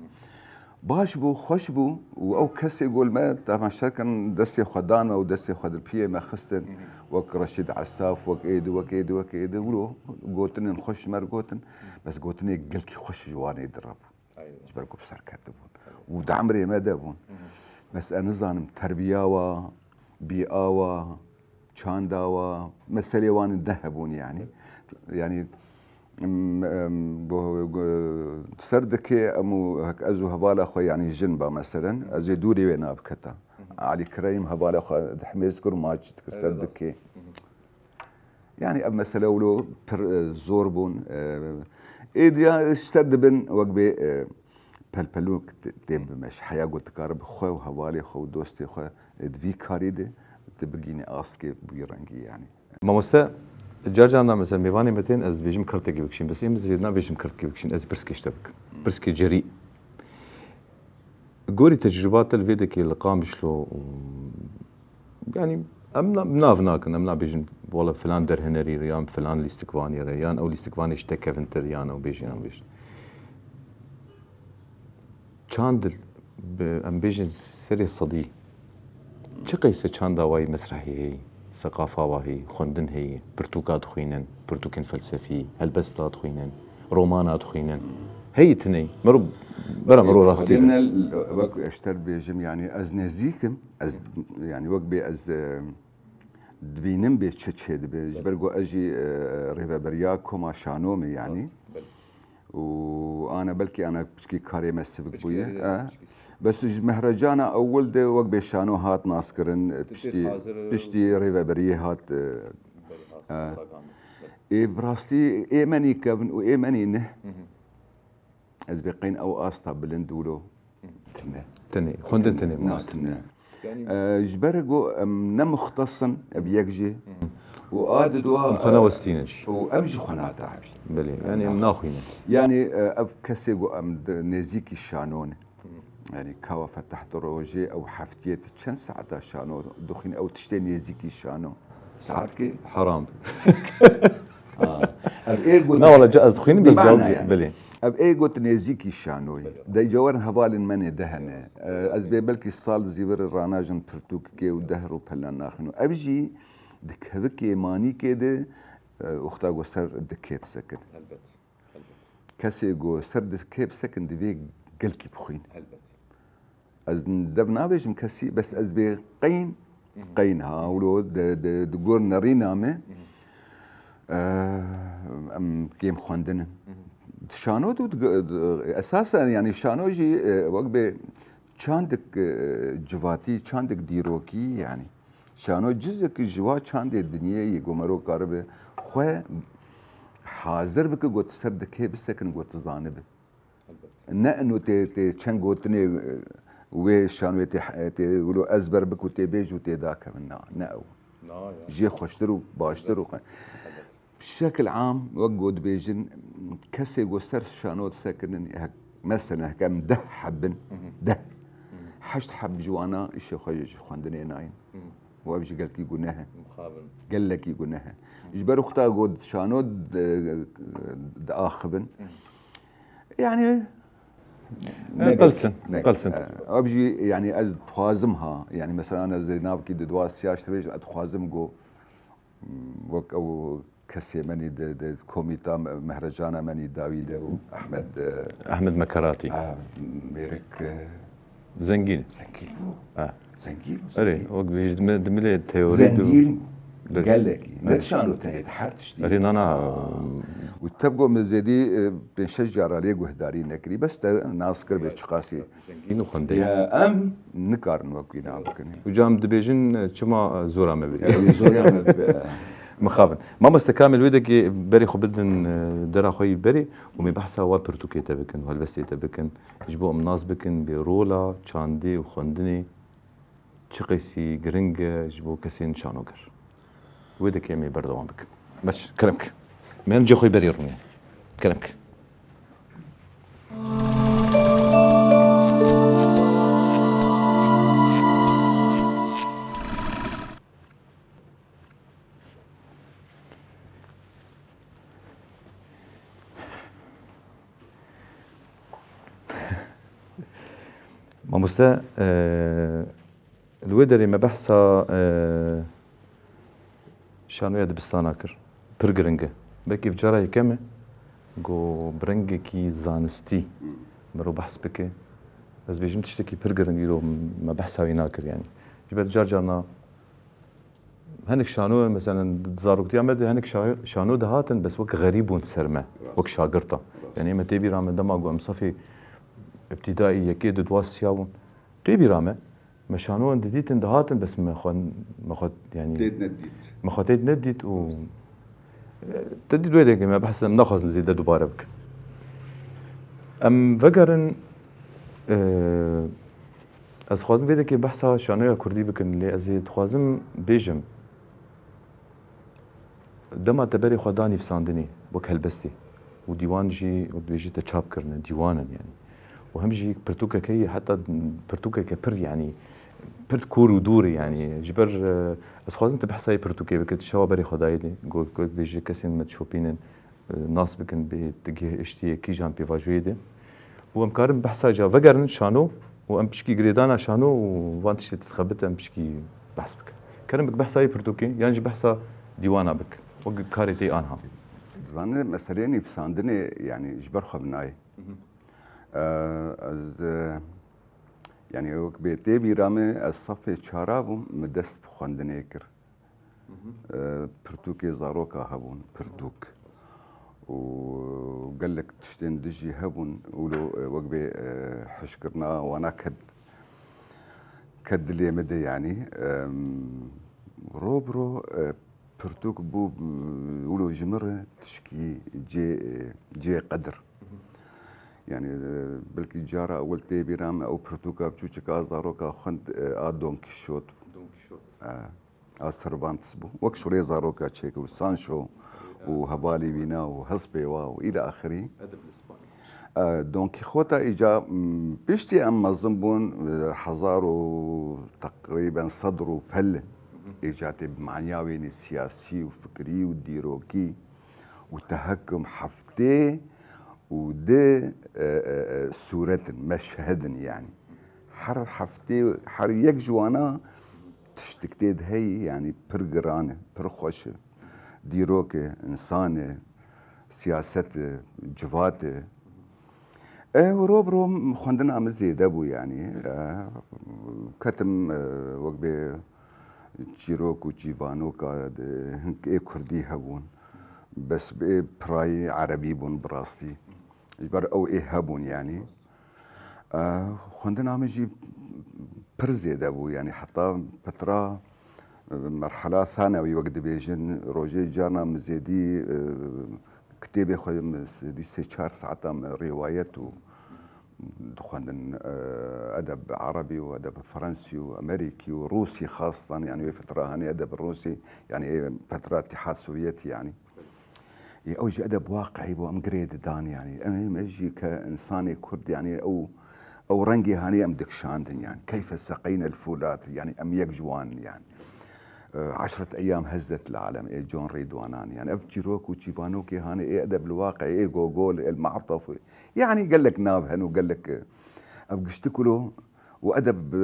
Baş bû, xweş bû û ew kesê ku li me temaşe kirin, destê xwe dan me û destê xwe di piyê me xistin, wek Reşîd Esaf, wek êdî, wek êdî, wek êdî, wilo gotinên xweş ji me re gotin, bes gotinê gelkî xweş ji wan ê dire bû. Ji ber ku bi ser ketibûn. Û di emrê me de bûn. Bes ez nizanim terbiya wa, bîa wa, çanda wa, meselê wan ne hebûn yanî. Yanî, em, em, go-, go-, ser dikê em û hek ez û hevala xwe, yanî jin ba meselen, ez ê dûrê wê nabiketa. Elî Kireyim hevala xwe dihmêz kir û maç dikir ser dikê. Yanî ev mesele wilo pir, e, zor bûn. E, êdiya ji ser dibin wek bê, e, pelpelûk tê, tê bimeş. Heya ku dikare bi xwe û hevalê xwe û dostê xwe, e, di vî karî de tu bigînî askê bi wî rengî yanî. Mamoste, car caran mesela mêvanê me tên ez dibêjim kirtekê bikişîn. Bes ê min zêde nabêjim kirtekê bikişîn. Ez pirskê ji te bikim. Pirskê cerî. Gorî tecrûba te li vê dekê li Qamişlo û, yanî em na-, nav nakin, em nabêjin wala filan derhinerî re yan filan lîstikvanî re yan ew lîstikvanê ji te kevintir yan ew bêjin, ew bêjin. Çand bi, em bêjin serê sedî. Çi qeyse çanda wayî mesrehî heyî, seqafa wa heyî, xwendin heyî, pirtûka dixwînin, pirtûkên felsefî, helbesta dixwînin, romana dixwînin. Heyî tineyî. Mero, bera mero rastî. Xwedê min wek eşter bêjim, yanî ez nezîk im, ez, yanî wek bê ez, e, dibînim bê çi çêdibe. Ji ber ku ez jî, e, rêveberiya Koma Şano me, yanî. Û ana belkî ana piçkî karê me sivik bûye. Piçkî, e, piçkî. Bes ji mehrecana ewil de wek bê şano hat naskirin, piştî, piştî rêveberiyê hat, e, belê, hat, e, ragihandin. Belê. Ê bi rastî ê menî kevin û ê menî ne. Hı hı. Ez bê qeyn ew asta bilind wilo. Hı hı. Tine. Tine. Xwendin tine. Na, tine. Yanî e, ji ber ku em ne muxtes in, ev yek jî. Hı hı. Û a di dua, em xwe e, nawestînin jî. Û em jî xwe natehabî. Belê, yanî em naxwînin. Yanî, e, ev kesê ku em di nêzîkî şano ne. Hı hı. Yanî kawa feteh di rojê ew heftiyê tu çend saeta şano dixwîn, ew tiştê nêzîkî şano. Saetkê? Heram. Ha. Ev ê got. Na, wala ca ez dixwînim, bes cewab yanî. Belê. Ev ê got nêzîkî şanoyî. Belê. Dey cewerin hevalên me nê de hene. Belê. E, ez bê belkî sal zîvir ranajin pirtûkikê û dehr û pelen naxin û ev jî di kevikê manîkê de, e, wexta ku ser dikê disekin. Helbet. Helbet. Kesê ku ser dikê bisekin divê gelkî bixwîn. Helbet. Ez dev nabêjim kesî, bes ez bê qeyn, qeyn ha, wilo de, de, di gor nerîna me, e, em kêm xwendin in. Şano tu, esasen, yanî şano jî, e, wek bê çandik, e, civatî, çandik dîrokî, yanî. Şano cizek ji wa çandê dinyê yê ku mero karibe xwe hazir bike, ku tu ser dikê bisekin, ku tu zanibe. Ne ino tê, tê çend gotinê, e, wê şanoyê tê, tê wilo ezber bik û tê bêj û tê dakevin. Na, ne ew. Na, ya. Jê xweştir û baştir û qe-, Elbet. Bi şekil am, wek ku dibêjin, kesê ku ser şano disekinin, hek, meselen, hek em deh heb bin, Hı hı. deh. Hı hı. Heşt heb ji wana îşê xwe ji xwendinê nayên. Hı hı. Û ev jî gelkî guneh e. Gelekî guneh e. Ji ber wexta got şano di-, diaxivin. Yani E, qilsin, qilsin. Ev jî yani ez dixwazim ha. Yani mesela ez ê navkî di dua siya ji te bêjim, ez dixwazim got wek ew kesê menî di, di komîta me-, mehrecana menî dawî de û Ehmed, e, Ehmed Mekeratî. a, mêrik, e, Zengîn. Zengîn. Ha. Zengîn. Erê, wek bêjî di mi-, di milê teorî de Zengîn gelekî. Ne şano tenê di her tiştî. Erê nana. Û te got min zêdî, e, pênc şeş cara lê guhdarî nekirî. Bes te nas kir bê çiqasî. Zengîn û xwendeyî. Ya em nikarin wek wî na bikin. Û cam dibêjin, e, çima, e, zora me birî. Ew zora me bi. Mixabin. Mamoste Kamil, wê dekê berê xwe bidin, e, dera xwe yî berê û me behsa wa pirtûkê te bikin, helbestê te bikin. Ji bo em nas bikin bê rola çandê û xwendinê çi qeysî giring e ji bo kesên şanoger. Wê dekê em ê berdewam bikin. Baş, kerem ke. Me em cê xwe yî berê rûnê. Kerem ke. Mamoste, e, li wê derê me behsa, e, şanoya dibistana kir. Pir giring e. Belkî ev cara yekem e ku bi rengekî zanistî mirov behs bike. Ez bêjim tiştekî pir giring îro me behsa wî nakir yani. Ji ber car carna hinek şano, mesela di zaroktiya me de hinek şa-, şano dihatin, bes wek xerîb bûn ser me, wek şagirta. Yani me tê bîra me dema ku em sefê îbtîdaî yekê di dua siya bûn. Tê bîra me, me şanoyan didîtin dihatin, bes me xwe, me xwe, yani Tê nedît. Me xwe tê nedît û, e, te dît wê dekê me behs em naxwazin zêde dubare bikin. Em vegerin, e, ez dixwazim vê dekê behsa şanoya kurdî bikin, lê ez ê dixwazim bêjim, dema te berê xwe da nivîsandinê wek helbestê û dîwan jî wek dibêjî te çap kirine, dîwan in yani. Û hem jî pirtûkeke yê, heta pirtûkeke pir yani, pir kûr û dûr e yani. Ji ber, e, ez dixwazim tu behsa yê pirtûkê bike, tu şewa berê xwe dayê de, got, got bêjî kesên me dişopînin, e, nas bikin bê di gihiştiyê kîjan pêvajoyê de. Û em karin behsa ca vegerin şano û em pişkî girêdana şano û van tiştê dixebite em pişkî behs bikin. Kerim bik behsa yê pirtûkê yan jî behsa dîwana bik. Wek karê tê anha. Zanî meseleyê nivîsandinê yani ji ber xwe binayê. E, ez, e, yani wek bê tê bîra me ez sefê çara bûm, me dest bi xwendinê kir. E, pirtûkê zaroka hebûn, pirtûk. Û gelek tiştên din jî hebûn, wilo, e, wek bê, e, hişkirina wana ked, ked dilê min de, yanî. Em, ro bi ro, e, pirtûk bû, e, wilo ji min re tişkî cê, e, cê qedir. Yani, e, belkî cara ewil tê bîra me ew pirtûka biçûçika zaroka xwend, e, a Don Kîşot. Don Kîşot. E, a Cervantes bû. Wek şûrê zaroka çêkir û Sancho û hevalê wîna û hespê wa û île axirî. Edeb li Spanya. E, Don Kîxota îca, m, piştî em mezin bûn, e, hezar û teqrîben sed û pel îca tê bi manya wênê siyasî û fikrî û dîrokî û tehekum heftê û di, e, e, e, sûret in, meşhed in yani. Her heftê, her yek ji wana tiştik tê de heyî, yanî pir giran e, pir xweş e. Dîrok e, însan e, siyaset e, civat e. E, ro bi ro xwendina min zêde bû, yanî. E, ketim, e, wek bê çîrok û çîvanoka de hin ê kurdî hebûn. Bes ê pirayî erebî bûn bi rastî. Ji ber ew ê hebûn, yanî. E, xwendina min jî pir zêde bû, yanî heta petra, e, merhela thanewî wek dibêjin, rojê carna min zêdî, e, kitêbê xwe min zêdî sê çar saeta min rîwayet û dixwendin, e, edeb erebî û edeb fransî û amerîkî û rûsî xastan, yanî wê petra hanê edeb rûsî, yanî ê petra Îtîhad Sovyetî, yanî. Ê, ew jî edeb waqiî bû, em girê didan, yanî. Em, em jî ke însanê Kurd, yanî ew, ew rengê hanê em dikişandin, yanî. Keyfe seqîne l-fulat, yanî em yek ji wan in, yanî. E, Eşret Eyyam Hezzet Lil Alem, ê John Rîdwanan. Yani ev çîrok û çîvanokê hane, ê edeb li waqe, ê gogol, el mu'taf. Yani gelek nav hene û gelek, e, ev giştik wilo û edeb, e,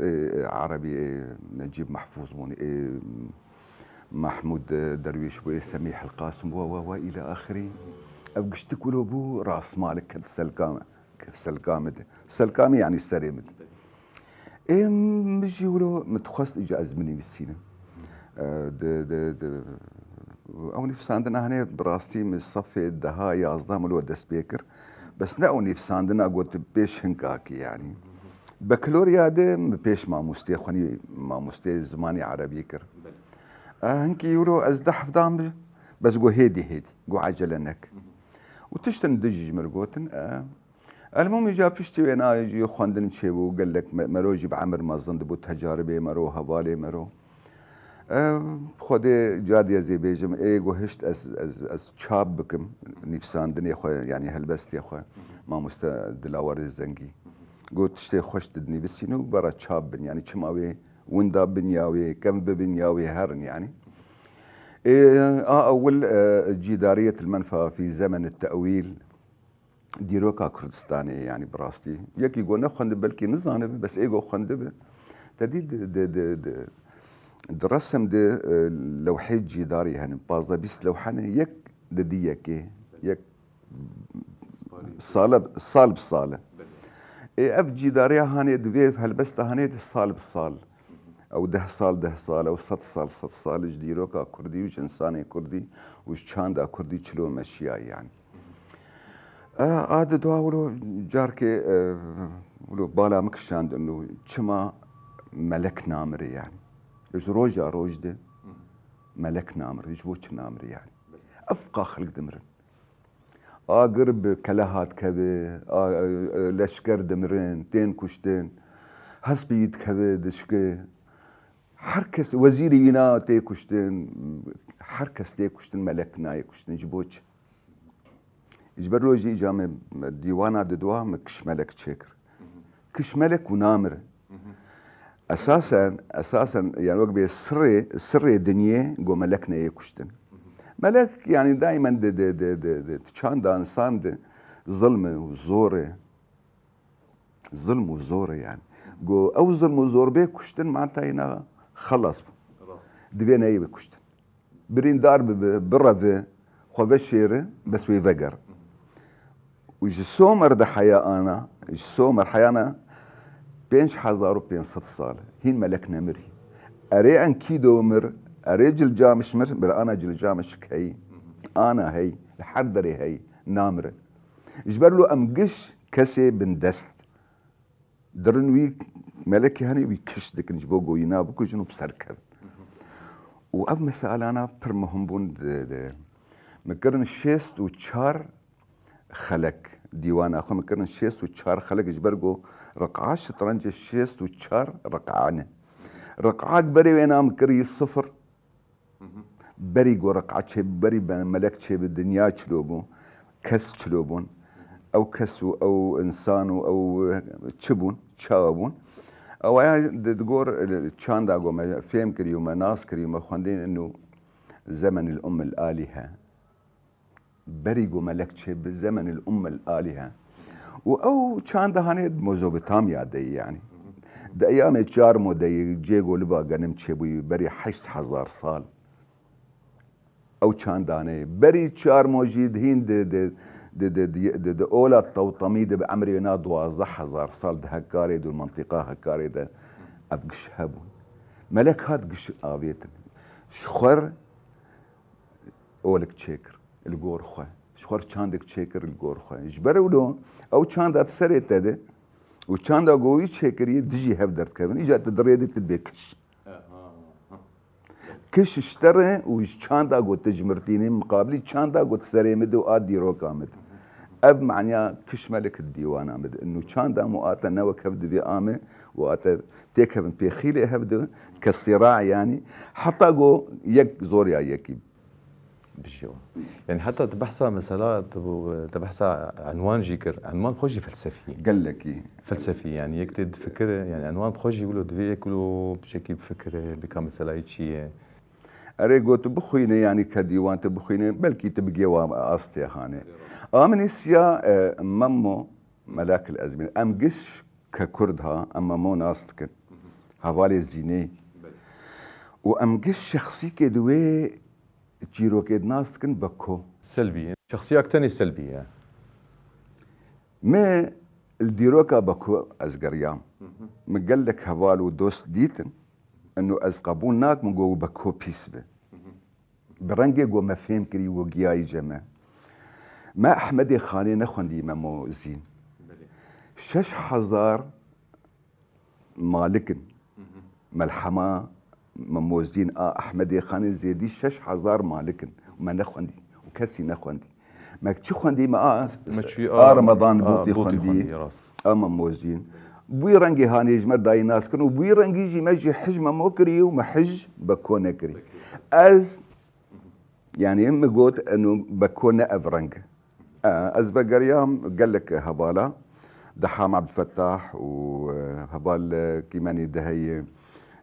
e, e, erebî, ê Necîb Mehfûz bûn, ê Mahmûd, e, Derwîş bû, ê Semîh El Qasim bû, we, we, île axirî. Ev giştik wilo bû, rasmalik ket selkame. Selkamê de. Selkamê yani serê min. Ê, min jî wilo min dixwest îca ez binivîsînim. E, di, di, di, ew nivîsandina hene bi rastî min sefê deha yazda min wilo dest pê kir. Bes ne ew nivîsandina got pêş hinkakî yani. Bakalorya de min pêş mamostê xwenî, mamostê zimanê erebî kir. E, hinkî wilo ez deh hevdan bi, bes got hêdî hêdî, got ecele nek. Û tiştin dijî ji min gotin, e, Elmûm îca piştî wê nayê jî xwendin çêbû, gelek me-, mero jî bi emir mezin dibû, tecaribê mero, hevalê mero. E, Xwedê cardiye zê bêjim, ê guhişt ez, ez, ez çap bikim, nivîsandinê xwe, yani helbestê xwe, mamoste Dilawerê Zengî. Got, tiştê xweş didnivîsîn û bera çap bin, yani çima wê winda bin ya wê, kevn bibin ya wê herin yani. Ê, a ewil, e, cîdariyet li menfa fî zemen te'wîl, dîroka Kurdistanê, yani bi rastî. Yekî go nexwendibe, belkî nizanibe, bes ê go xwendibe. Te dî di, di, di, di, di resim de, e, lewhê cîdarî hene. Pazdeh bîst lewhe ne, yek di dî yekê, yek sale, sal bi sal e. Ê, ev cîdariya hanê di vê helbesta hanê de sal bi sal. Ew deh sal, deh sal, ew sed sal, sed sal ji dîroka kurdî û ji însanê kurdî û ji çanda kurdî çilo meşiya yani. E, a di dua wilo carkê, e, wilo bala min kişand û çima melek namire yani. Ji roja roj de melek namire, ji bo çi namire yani. Ev qa xelk dimirin. Agir bi kelehat keve, a, e, leşker dimirin, tên kuştin, hespî wî dikeve, dişke. Her kes, wezîrî wîna tê kuştin, her kes tê kuştin, melek nayê kuştin. Ji bo çi? Ji ber lo jî îca me, me dîwana didwa me kişmelek çêkir. Kişmelek û namir. Esasen, esasen, yani wek bê sirrê, sirrê dinyê go melek neyê kuştin. Melek, yani daimen di, di, di, di, di çanda insan di zilm e û zor e. Zilm û zor e yani. Go ew zilm û zor bê kuştin, mantayê na xelas bû. Divê neyê bê kuştin. Birîndar bibe, bireve, xwe veşêre, bes wê veger. Û ji Somer de heya ana, ji Somer heyana pênc hezar û pênc sed sal e. Hîn melek nemirî. Erê Enkido mir, erê Cilcamiş mir, bila ana Cilcamişik heyî. Ana heyî, li her derê heyî, namire. Ji ber lo em giş kesê bindest dirin wî melekê hene wî kiş dikin ji bo goyîna bikujin û bi ser kevin. Û ev meselana pir muhim bûn di, di, min kirin şêst û çar xelek, dîwana xwe min kirin şêst û çar xelek ji ber ku riqa şitrencê şêst û çar riqa ne. Riqak berê wê na min kirî sifir. Berî ku riqa çêbi, berî be-, melek çêbi, dinya çilo bû, kes çilo bûn. Ew kes û ew însan û ew çi bûn, çawa bûn? Ewaya di, di gor, e, çanda ku me fêm kirî û me nas kirî û me xwendîn inu zemenil ummil alihe. Berî ku melek çêbi zemenil ummil alihe. Û ew çanda hanê di Mezopotamya de yî yani. Di eyamê çar mo de yî, cê ku liba genim çêbûyî berî heşt hezar sal. Ew çandane berî çar mo jî dihîn di, di, di, di, di, di, di ola tewtemî de bi emrê wêna duwazdeh hezar sal di Hekarê de, mintîqa Hekarê de ev giş hebûn. Melek hat giş avêtin. Ji xwer olik çêkir li gor xwe. Ji xwer çandik çêkir li gor xwe. Ji ber wilo ew çanda di serê te de û çanda go wî çêkirî dijî hev derdikevin. Îca tu di rê de tu dibê kiş. Kiş ji te re û ji çanda got tu ji mirtînê miqabilî çanda got serê min de û a dîroka min de. Ev manya kişmelik di dîwana min de. Inu çanda mu ate ne wek hev divê ame û ate têkevin pêxîlê hev de kesîra yani heta go yek zor ya yekî. Bijî wan. Yani heta tu behsa mesela, tu, tu behsa enwan jî kir. Enwan xwe jî felsefî ye. Gelekî. Felsefî yani, yek tê difikire, yani enwan xwe jî wilo divê yek wilo bişekî bifikire, bika meselayê çi ye. Erê, got tu bixwîne, yani ke dîwan tu bixwîne, belkî tu bigê wa astê hanê. Aminî siya, e, Memo, Melakil Ezmîn. Em giş ke Kurd ha, em Memo nas dikin. Hevalê Zînê. Û em giş şexsîkê di wê çîrokê di nas dikin Beko. Selbî ye. Şexsiyak tenê selbî ye. Me li dîroka Beko ez geriyam. Min gelek heval û dost dîtin. Eno ez qebûl nakim go Beko pîs be. Bi rengê go me fêm kirî, go giyayî ce me. Me Ehmedê Xanê nexwendî Memo Zîn. Şeş hezar malik in. Melhema Memo Zîn a Ehmedê Xanê zêdî şeş hezar malik in. Me nexwendî. Û kesî nexwendî. Me çi xwendî, me a, Me çi a a, Remedan a, Bûtî Bûtî xwendî. Xwendî, rast. A Memo Zîn. Bûyî rengê hanê ji me dayî nas kirin û bûyî rengî jî me jî hij Memo kirî û me hij Beko nekirî. Ez, yani min got, eno Beko ne ev reng. E, ez vegeriyam gelek hevala, Deham Ebdulfetah û, e, heval, e, kîmenî deheyê,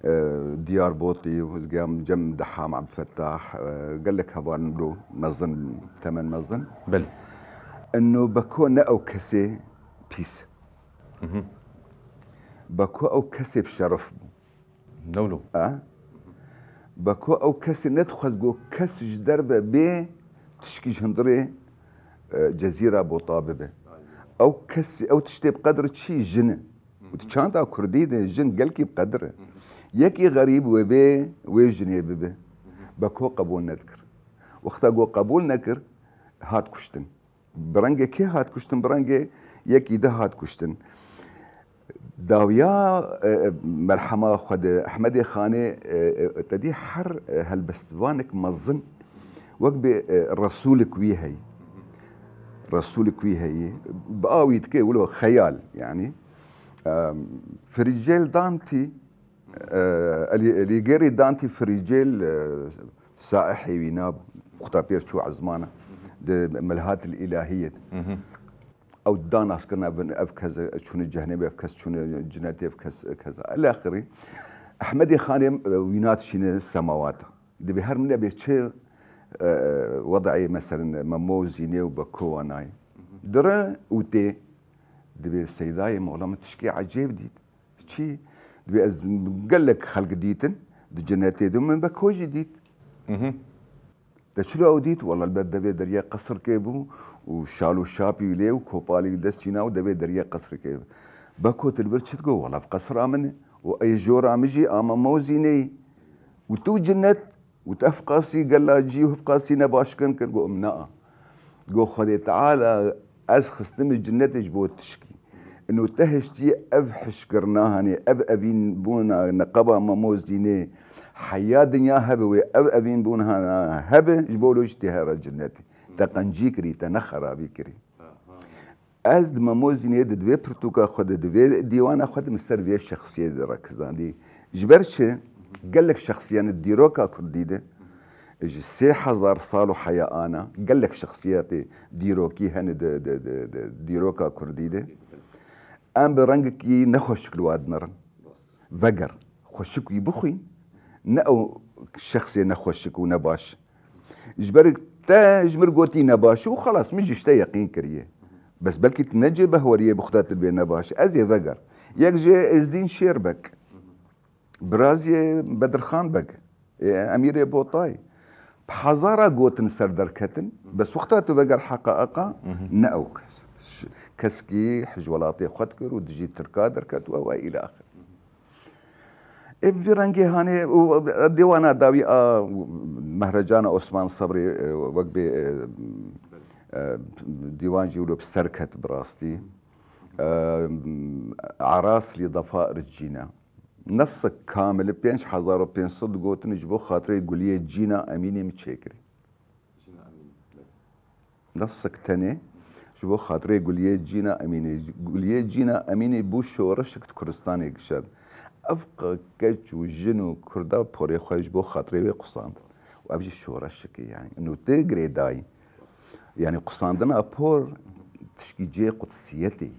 e, Diyarbotî û hizgam cem Deham Ebdulfetah, e, gelek heval min do mezin, temen mezin. Belê. Eno Beko ne ew kesê pîs. Mhm. Beko ew kesê bi şeref bû. Newlo. E? Beko ew kesê nedixwest go kes ji derve bê tişkî ji hundirê, e, Cezîra Bota bibe. Ew kesê, ew tiştê bi qedir çi jin e. Û di çanda Kurdî de jin gelkî bi qedir e. Yekî xerîb wê bê, wê jinê bibe. Beko qebûl nedikir. Wexta go qebûl nekir, hat kuştin. Bi rengê kê hat kuştin? Bi rengê yekî di hat kuştin. Dawiya, e, e, merhema xwe di Ehmedê Xanê, e, e, te dî her, e, helbestvanek mezin wek bê, e, resûlik wî heyî. Resûlik wî heyî. Bi awî dike wilo xeyal, yani. E, Frîcêl Dantî, E, Elî-, Elîgêrî Dantî Frîcêl, e, saihê wîna bû. Qutabêr çû ezmana. Di Melhatil Îlahiyê de. Mhm. Ew danaskirina bin, ev kes çûne cehnebê, ev kes çûne cinetê, ev kes, kes. Elaxirî. Ehmedê Xanê, e, wîna dişîne semawata. Dibê her min nebê çi, e, wedayê, meselen, Memo, Zînê û Beko wanayê. Dire û tê. Dibê Seydayê, mola min tişkê ecêb dît. Çi? Dibê ez gelek xelk dîtin, di cinetê de min Beko jî dît. Mhm. Te çilo ew dît? Wela li ber devê deriyê qesrikê bû û şal û şapî wî lê û kopalî wî destî na û devê deriyê qesrikê bû. Beko, tu li vir çi digo? Wela ev qesra min e û ê jora min jî a Memo Zînê yî. Û tu cinet Û tu ev qasî gelacî û ev qasî nebaşkirin kir, got, "Em na." Got, "Xwedê Teala ez xistime cinetê ji bo tişkî. Ino te hiştî ev hişkirina hanê, ev evînbûna neqeba Memo Zînê heya dinya hebe wê, ev evînbûna hebe, ji bo wilo jî tê here cinetê. Te qencî kirî, te ne xerabî kirî." Ez di Memo Zînê de, di vê pirtûka xwe de, di vê dîwana xwe de min ser vê şexsiyetê de rekizandî. Ji ber çi? Gelek şexsiyetên dîroka kurdî de, ji sê hezar sal û heya ana, gelek şexsiyetê dîrokî hene di, di, di, di dîroka kurdî de. Em bi rengekî nexweşik li wa dimirin. Veger, xweşik wî bixwîn, ne ew şexsê nexweşik û nebaş. Ji ber te ji min gotî nebaş û xelas, min ji te yeqîn kiriye. Bes belkî tu ne cê behweriyê bi Xuda tu dibê nebaş. Ez ê veger. Yek jê Êzdîn Şêrbek. Biraziyê Bedirxan Beg. Ê, Emîrê Botay. Bi hezara gotin ser derketin. Bes wexta tu veger heqa eqa, ne ew kes. Ş-, keskî hij welatê xwe dikir û dijî Tirka derket û ew îlaxir. Ê bi vî rengê hanê û dêwana dawî a Mehrecana Osman Sebrî, e, wek bê, e, e, dîwan jî wilo bi ser ket bi rastî. E, Aras li Dafa Ircîna. Nesek kamil pênc hezar û pênc sed digotin ji bo xatirê Guliyê Cîna Emînê min çêkirî. Nesek tenê ji bo xatirê Guliyê Cîna Emînê. Guliyê Cîna Emînê bû şoreşek di Kurdistanê gişand. Ev qe-, keç û jin û kurda porê xwe ji bo xatirê wê qusand. Û Ev jî şoreşekê, yani. Û tê girêdayî. Yani qusandina por tişkî cihê qudsiyetê.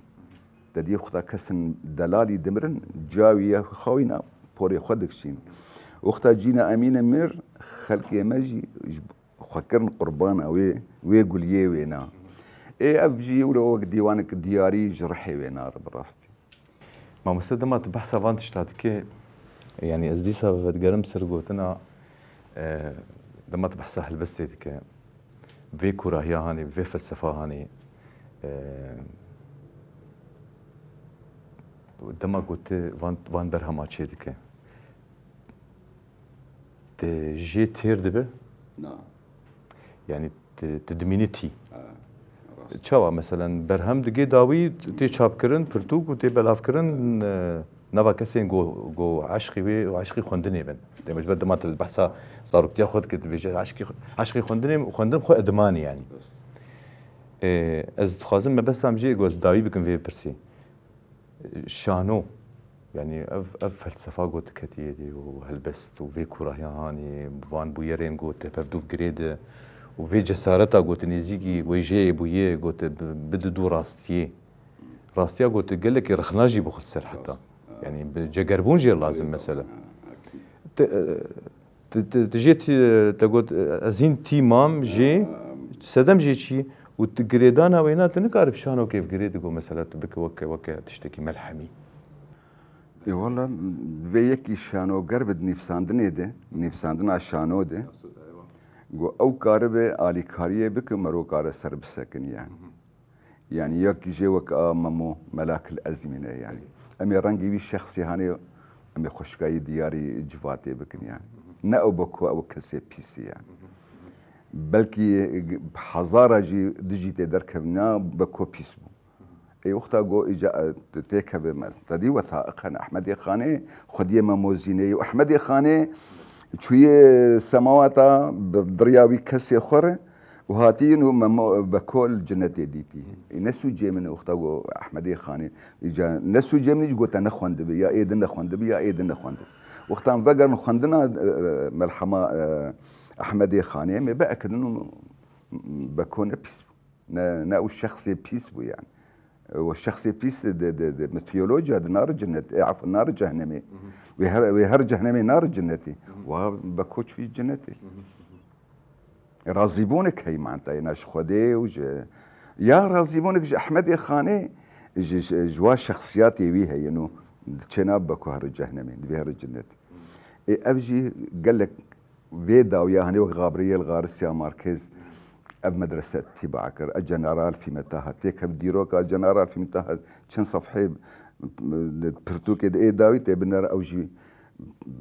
Te dî wexta kesin delalî dimirin, cawî ya xawîna porê xwe dikişîn. Wexta Cîna Emîne mir, xelkê me jî ji xwe kirin qurbana wê, wê guliyê wêna. Ê ev jî wilo wek dîwanek diyarî ji rihê wêna re bi rastî. Mamoste, dema tu behsa van tişta dike, yani ez dîsa vedigerim ser gotina, e, dema tu behsa helbestê dike, vê kûrahiya hanê, vê felsefa hanê, e, dema ku tu van, van berhema çê dike, tu jê têr dibe? Na. Yani tu, tu dimînî tî. Ha, rast. Çawa, meselen, berhem digê dawî tê çapkirin, pirtûk û tê belavkirin, e, nava kesên go, go eşqî wê û eşqî xwendinê bin. Demê ji ber dema tu li behsa zaroktiya xwe dike, dibêje eşqî, eşqî xwendinê, xwendin xwe edimanî, yani. Rast. E, ez dixwazim mebesta min jê, go ez dawî bikim vê pirsê. Şano, yani ev, ev felsefa got ketiye dê û helbest û vê kûrahiya hanê, van bûyerên got te pevdûv girê de û vê cesareta got nêzîkî wêjeyê bûye got bi, bididû rastiyê. Rastiya got gelekî rexna jî bixwe li ser heta. Rast. Yani bi cegerbûn jê lazim mesela. Ha, akîd. Te, e, Tu, tu, tu jê tî-, te got, ez hîn tî mam jê, sedem jê çi? Û tu girêdana wêna, tu nikarib şano kêfgirê digo, mesela tu bike weke, weke tiştekî melhemî. Ê, wala, vê yekî şanoger bi nivîsandinê de, nivîsandina şano de, go ew karibe alîkariyê bike, mero kare ser bisekiniye. Yani ya ki jê wek a Memo Melakil Ezmîn e yani. Em ê rengê wî şexsî hanê, em ê xweşikayî diyarî civatê bikin yani. Ne ew Beko ew kesê pîs e yani. Belkî hezara jî dijî tê derkevna Beko pîs bû. Ê wexta go îca, e, têkeve me. Te dî wethaiq hene, Ehmedê Xanê, xwediyê Memo Zîneyî û Ehmedê Xanê çûye semawata bi diriya wî kesê xwe re, û hatîn û Memo Beko li cinetê dîtî. Ê ne sûcê min e, wexta got Ehmedê Xanê, îca ne sûcê min e, jî got te nexwendibe, ya ê din nexwendibe, ya ê din nexwendibe. Wexta em vegerin xwendina, e, e, melhema, e, Ehmedê Xanê, em ê biekidin û Beko ne pîs bû. Ne, ne ew şexsê pîs bû yani. Ew şexsê pîs di, di, di mitiyolojiya di nari cinnet, e, efw, nari cehnemê. Wê her, wê her cehnemê nari cinnetê. Wa Beko çûyî cinnetê. Razîbûnek heyî mantayê ne ji Xwedê û ji, ya razîbûnek ji Ehmedê Xanê, ji, ji, ji wa şexsiyatê wî heye, no diçêna Beko here cehnemê, divê here cinnet. Ê, ev jî gelek vê dawiya, hanê wek Gabriel Garcia Marquez ev medrese tîba kir. E, General Fîmetaha têkev dîroka General Fîmetaha çend sefhê li pirtûkê de ê dawî tê binere, ew jî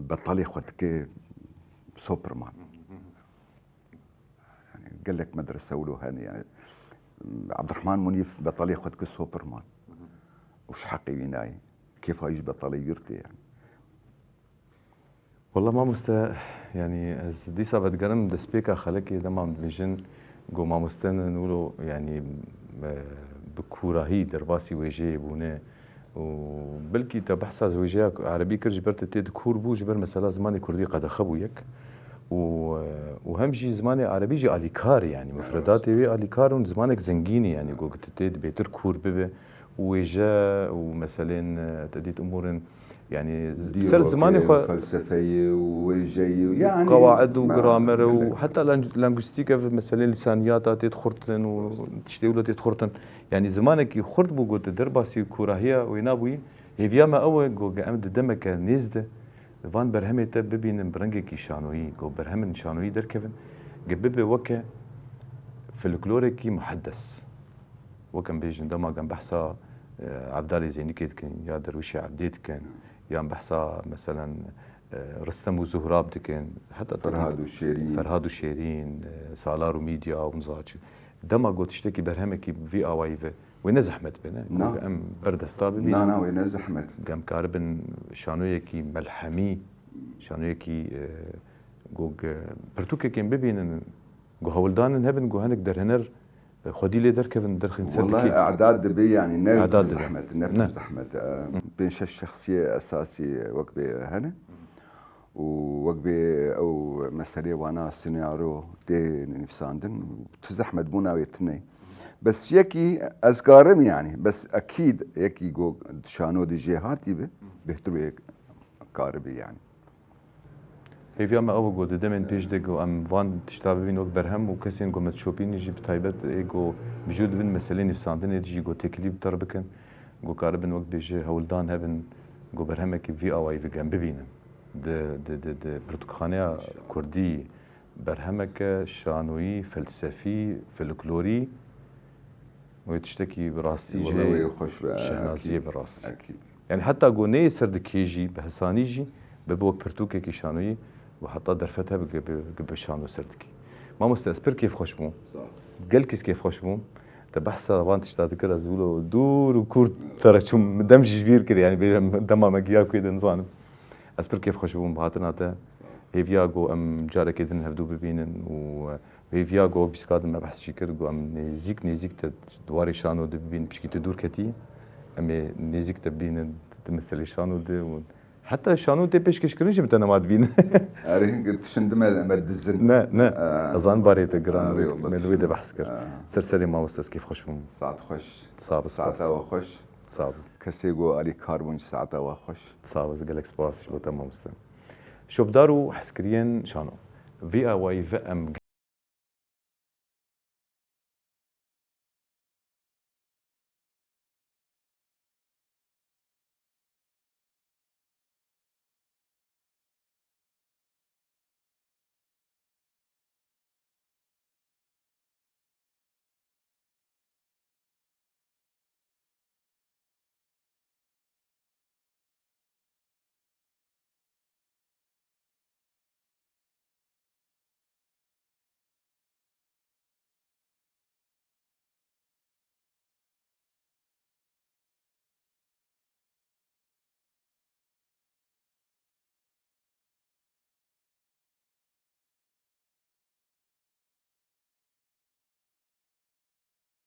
betalê xwe dike Soperman. Yani gelek medrese wilo hene yani. Abdurrahman Munîf betalê xwe dike Soperman. Û ji heqê wî nayê. Kêfa wî ji betalê wî re tê yani. Wela mamoste, yani ez dîsa vedigerim destpêka xelekê dema em dibêjin, go mamoste nin wilo, yani, e, bi kûrahî derbasî wêjeyê bûne û belkî te behsa wêjeya erebî kir, ji ber te tê de kûr bû, ji ber mesela zimanê kurdî qedexe bû yek û, e, û hem jî zimanê erebî jî alîkar e, yani mifredatê wê alîkar û zimanek zengîn e, yani go te tê de bêtir kûr bibe û wêje û meselên, e, te dît umûrên Yani, ser zimanê xwe, felsefeyê û wêjeyê û, yani, qewaid û gramer û heta len-, lengwîstîk, ev meseleyên lîsaniyata tê dixurtin û tiştê wilo tê dixurtin. Yani, zimanekî xurt bû, got, derbasî kûrahiya wê nabûyî. Hêviya me ew e, got, em di demeke nêz de van berhemê te bibînin bi rengekî şanoyî, got, berhemên şanoyî derkevin, ge bibe weke folklorekî muheddes. Wek em bêjin, dema em behsa, e, Evdalê Zeynikê dikin, ya Derwişê Evdê dikin, yan behsa, meselen, e, Ristem û Zuhrab dikin, heta Ferhad û Şêrîn. Ferhad û Şêrîn, e, Salar û Mîdya û Mizaç. Dema got tiştekî berhemekî vî awayî ve, wê ne zehmet be, ne? Na. Em berdesta bibînin. Na, na, wê ne zehmet. Em karibin şanoyekî melhemî, şanoyekî, e, got, e, pirtûkekên bibînin, got hewldanin hebin, got hinek derhêner xwedî lê derkevin, derxin ser dikî. Wellahî, e'dad dibe, yani ne zehmet, ne pir zehmet. E, pênc şeş şexsiyê esasî wek bê hene. û wek bê ew meselê wana senaryo tê nivîsandin, tu zehmet bûna wê tune. Bes yekî ez karim yani, bes ekîd yekî go şano de jê hatî bi, bêhtir wê karibî yani. Hêviya me ew e ku di demên pêş de ku em van tişta bibîn wek berhem û kesên ku me dişopînî jî bi taybet ê ku mijûl dibin meselê nivîsandinê de jî ku têkilî bi te re bikin, ku karibin wek bêje hewldan hebin ku berhemekî vî awayî vige em bibînin. Di, di, di, di pirtûkxaneya kurdî berhemeke şanoyî, felsefî, folklorî wê tiştekî bi rastî Wala jê wê xweş be, şehnaziyê ekîd. Bi rastî. Ekîd. Yani heta ku neyê ser dikê jî, bi hesanî jî, bibe wek pirtûkekî şanoyî û heta derfet hebe ku bi, ku bi şano ser dikê. Mamoste, ez pir kêfxweş bûm. Sağ ol. Gelkî ez kêfxweş bûm. Te behsa van tişta dikir, ez wilo dûr û kûr te re çûm. Min dem jî ji bîr kir, yani bê dema me giya ku yê de nizanim. Ez pir kêfxweş bûm bi hatina te. Hêviya ku em carekê din hevdû bibînin û hêviya ku wek bîska din me behs jî kir, ku em nêzîk nêzîk te di warê şano de bibînin, pişkî tu dûr ketî. Em ê nêzîk te bibînin di meselê şano de û heta şano tê pêşkêşkirin jî bi te nema dibînin. Erê, tu şindime me dizin. Ne, ne. Ee, Ez zanim barê te giran erê, wê wala me li tu wê de şindime. behs kir. Ee. Ser serê mamoste, ez kêfxweş bûm. Saet xweş. Sağ ol, spas. Saeta we xweş. Sağ ol. Kesê ku alîkar bûn jî saeta we xweş. Sağ ol, gelek spas ji bo te mamoste. Şopdar û hezkiriyên şano. Vî awayî ve em